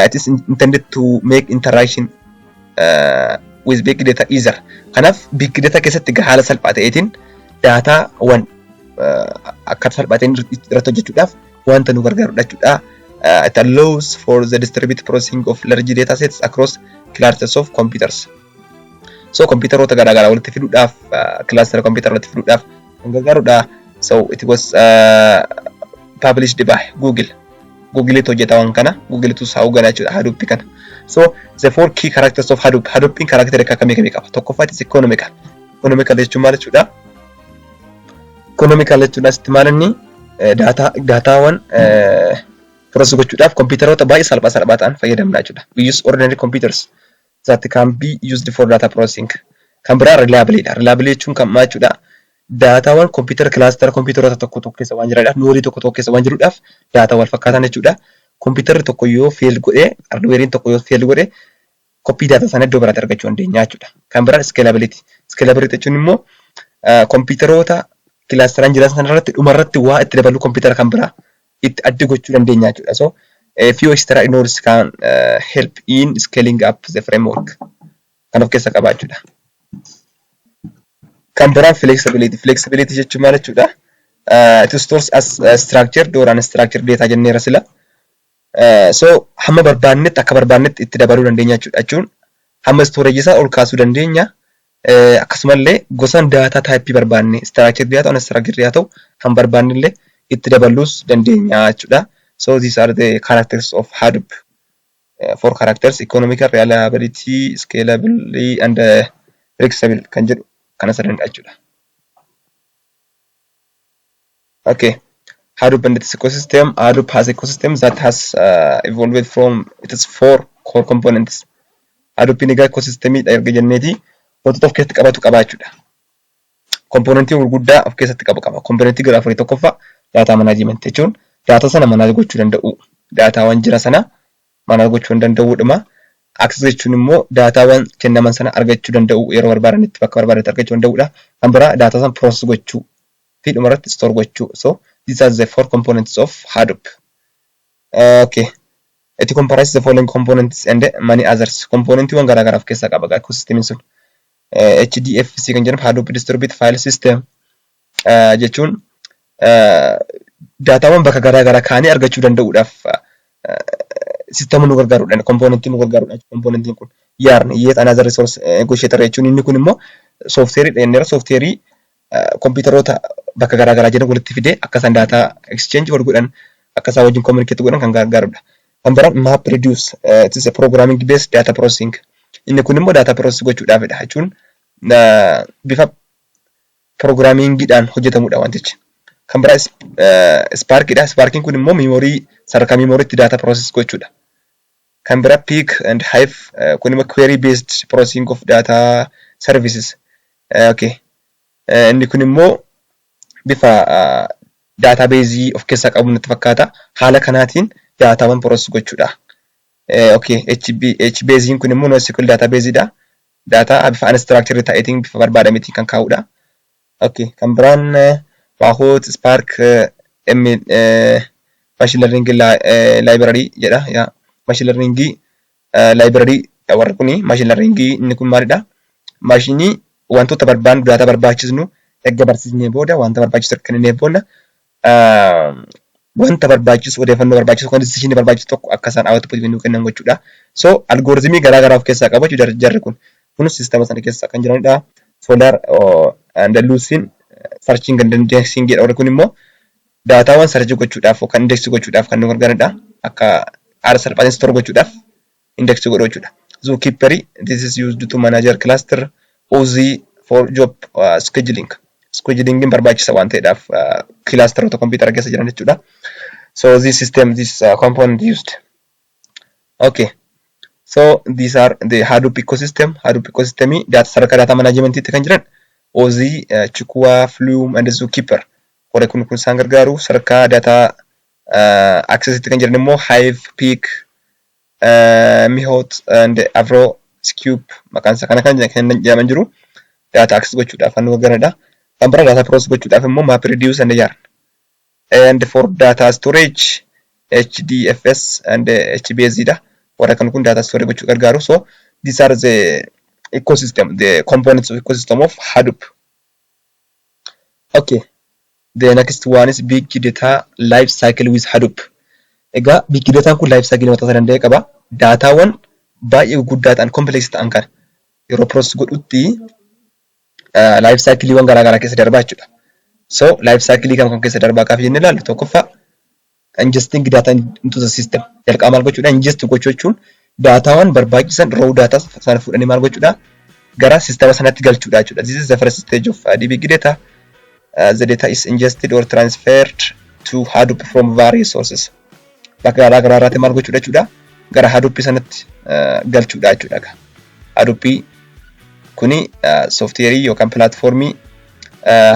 It is intended to make interaction with big data easier. Kanaaf big data keessatti haala salphaa ta'eetiin daataawwan akka salphaa ta'een irratti hojjechuudhaaf wanta nu gargaarudha jechuudha. It allows for the distributed processing of large data sets across clusters of computers. So kompiitaroota garaagaraa walitti fiduudhaaf, cluster kompiitara walitti fiduudhaaf kan gargaarudha. So it was published by Google. Googleetu hojjeta waan kana. Googleetu hoogganaa jechuudha Hadoop kana. So the four key characters of Hadoop. Hadoopin character akka kamii kamii qaba? Tokkoffaa, it is economical. Economical jechuun maal jechuudha? Economical jechuun asitti maal inni daataawwan process gochuudhaaf kompiitaroota baay'ee salphaa salphaa ta'an fayyadamna jechuudha. We use ordinary computers that can be used for data processing. Kan biraa reliable dha. Reliable jechuun kan maal jechuudha? Daataawwan kompiitara cluster kompiitaroota tokko tokko keessa waan jiranidhaaf, nodeii tokko tokko keessa waan jiruudhaaf, daataa wal fakkaatan jechuudha. Kompiitarri tokko yoo fail godhee, hardwareiin tokko yoo fail godhee, copy daataa sana iddoo biraatti argachuu dandeenya jechuudha. Kan biraan scalability. Scalability jechuun immoo kompiitaroota clusteraan jiran sana irratti dhumarratti waa itti dabaluu, kompiitara kan biraa itti addi gochuu dandeenya jechuudha. So a few extra nodes can help in scaling up the framework. Kan of keessa qaba jechuudha. Kan biraan flexibility. Flexibility jechuun maal jechuudha? It stores as structured or unstructured data jenneera sila. So hamma barbaannetti, akka barbaannetti itti dabaluu dandeenya jechuudha. Jechuun hamma storage isaa ol kaasuu dandeenya. Akkasumallee gosaan daataa typeii barbaanne, structured haa ta'u, unstructured haa ta'u, kan barbaanne illee itti dabaluus dandeenya jechuudha. So these are the characters of Hadoop. Four characters: economical, reliability, scalability and flexible kan jedhu kana sadanidha jechuudha. Okay. Hadoop and its ecosystem. Hadoop has ecosystem that has evolved from its four core components. Hadoopin egaa ecosystemidha erga jenneeti wantoota of keessatti qabatu qaba jechuudha. Componentii gurguddaa of keessatti qabu qaba. Componentii gara afurii. Tokkoffaa, data management jechuun daataa sana manage gochuu danda'u. Daataawwan jira sana manage gochuu danda'uudhuma. Access jechuun immoo daataawwan kennaman sana argachuu danda'u, yeroo barbaadanitti bakka barbaadanitti argachuu danda'udha. Kan biraa daataa sana process gochuu fi dhumarratti store gochuu. So these are the four components of Hadoop. Okay. It comprises the following components and many others. Componentiiwwan garaagaraa of keessaa qaba ecosystemiin sun. HDFS kan jedhamu, Hadoop Distributed File System jechuun daataawwan bakka garaagaraa kaanii argachuu danda'uudhaaf Systema nu gargaarudha. Componentii nu gargaarudha. Componentiin kun YARN, yet another resource negotiator jechuun inni kun immoo softwareii dha. Softwareii kompiitaroota bakka garaa garaa jiran walitti fidee akka isaan data exchange wal godhan, akka isaan wajjin communicate godhan kan gargaarudha. Kan biraan map reduce, it is a programming based data processing. Inni kun immoo data process gochuudhaafidha jechuun bifa programmingiidhaan hojjetamudha wantichi. Kan biraa Sparkidha. Sparkiin kun immoo memory, sadarkaa memoryitti data process gochuudha. Kan biraa Pig and Hive, kun immoo query based processing of data services. Okay. Inni kun immoo bifa databaseii of keessaa qabu natti fakkaata. Haala kanaatiin daataawwan process gochuudha. Okay. HBaseiin kun immoo NoSQL databaseidha. Data bifa unstructured ta'eetiin bifa barbaadameetiin kan kaa'udha. Okay. Kan biraan Mahout, Spark, M machine learning library jedha. Yaa, machine learning library warri kuni machine learning inni kun maalidha? Maashinii wantoota barbaannu, data barbaachisnu erga barsiisnee booda, wanta barbaachisu erga kenninee booda, wanta barbaachisu, odeeffannoo barbaachisu kan decision barbaachisu tokko akka isaan output nuu kennan gochuudha. So algorithmii garaa garaa of keessaa qaba jechuudha jarri kun. Kunis systema sana keessa kan jiranidha. Solr and Lucene, searching and indexing jedha. Warri kun immoo daataawwan search gochuudhaaf yookaan index gochuudhaaf kan nu gargaaranidha. Akka haala salphaatiin store gochuudhaaf, index godhu jechuudha. Zookeeper, this is used to manage cluster. Oozie for job scheduling. Scheduling barbaachisa waan ta'eedhaaf clusteroota kompiitara keessa jiran jechuudha. So this system, this component used. Okay. So these are the Hadoop ecosystem. Hadoop ecosystem data sadarkaa data managementiitti kan jiran Oozie, Chukwa, Flume and Zookeeper. Warri kun isaan gargaaru. Sadarkaa data accessitti kan jiran immoo Hive, Pig, Mahout and Avro, Sqoop maqaan isaa kana kan jedhaman jiru. Data access gochuudhaaf kan nu gargaaranidha. Kan biraa data process gochuudhaaf immoo Map Reduce and Yarn. And for data storage, HDFS and HBase dha. Warra kan kun data storage gochuu gargaaru. So these are the ecosystem, the components of ecosystem of Hadoop. Okay. The next one is big data life cycle with Hadoop. Egaa big data kun life cycle mataa isaa danda'e qaba. Daataawwan baay'ee guddaa ta'an, complex ta'an kana yeroo process godhutti life cycleewwan garaa garaa keessa darbaa jechuudha. So life cycle kam kam keessa darbaa gaafa jennee ilaallu, tokkoffaa ingesting data into the system. Jalqaba maal gochuudha? Ingest gochuu jechuun daataawwan barbaachisan, raw data sana fuudhanii maal gochuudha? Gara sistema sanatti galchuudha jechuudha. This is the first stage of the big data. The data is ingested or transferred to Hadoop from various sources. Bakka garaa garaa irraatti maal gochuudha jechuudha? Gara Hadoop sanatti galchuudha jechuudha. Hadoop kuni softwareii yookaan platformii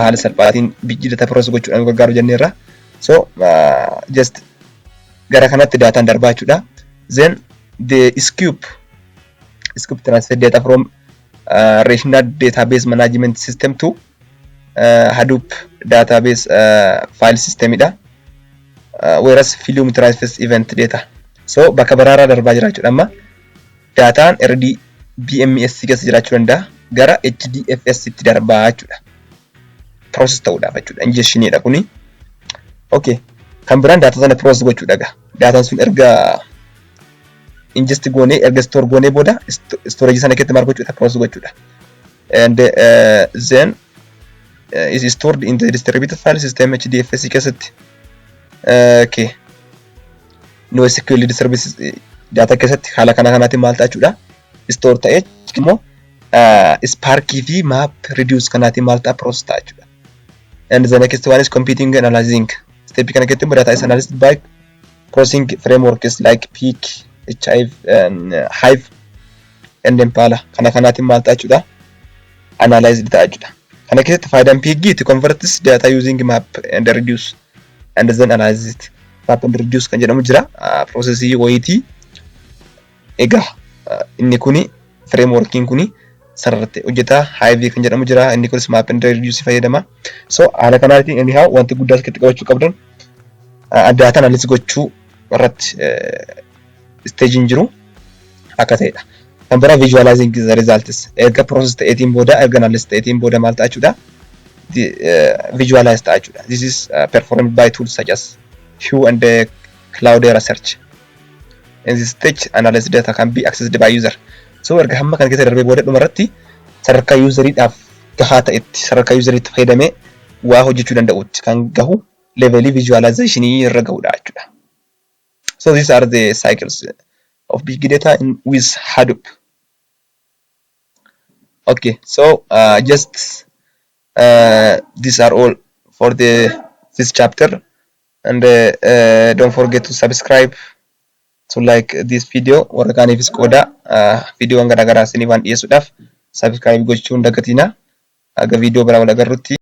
haala salphaatiin big data process gochuudhaan gargaaru jenneerra. So just gara kanatti daataan darbaa jechuudha. Then the Sqoop transfer data from relational database management system to Hadoop database file system dha. Whereas Flume transfers event data. So bakka baraaraa darbaa jira jechuudha. Amma daataan RDBMS keessa jiraachuu danda'a, gara HDFS tti darbaa jechuudha. Process ta'uudhaaf jechuudha. Ingestionidha kuni. Okay. Kan biraan daataa sana process gochuudha egaa. Daataan sun erga ingest goonee, erga store goonee booda, storage sana keessatti maal gochuudha? Process gochuudha. And then is stored in the distributed file system HDFS keessatti. Okay. NoSQL distributed data keessatti haala kana kanaatiin maal ta'a jechuudha? Store ta'ee immoo Sparkii fi Map Reduce kanaatiin maal ta'a? Process ta'a jechuudha. And the next one is computing and analyzing. Step kana keessatti immoo data is analyzed by processing frameworks like Pig, Hive, Hive and Impala. Kana kanaatiin maal ta'a jechuudha? Analyzed ta'a jechuudha. Kana keessatti faayidaan Pig, it converts data using map and reduce and then analyze it. Map and reduce kan jedhamu jira. Processii wayitii. Egaa inni kuni frameworkiin kuni sararratti hojjeta. Hive kan jedhamu jira. Inni kunis map and reduce fayyadama. So haala kanaatiin anyhow wanti guddaa asitti qabachuu qabdan data analysis gochuu irratti stageiin jiru akka ta'edha. Kan biraa visualizing the results. Erga process ta'eetiin booda, erga analysis ta'eetiin booda maal ta'a jechuudha? Visualize ta'a jechuudha. This is performed by tools such as Hue and Cloudera Search. In this stage, analyzed data can be accessed by user. So erga hamma kana keessa darbee booda dhumarratti sadarkaa useriidhaaf gahaa ta'etti, sadarkaa useriitti fayyadamee waa hojjechuu danda'utti kan gahu levelii visualizationii irra gahudha jechuudha. So these are the cycles of big data with Hadoop. Okay, so just these are all for the this chapter, and don't forget to subscribe, to like this video. Warra kaaniifis qooda. Viidiyoowwan garaagaraa isiniif waan dhiyeessuudhaaf subscribe gochuu hin dagatinaa. Haga viidiyoo biraa wal agarrutti.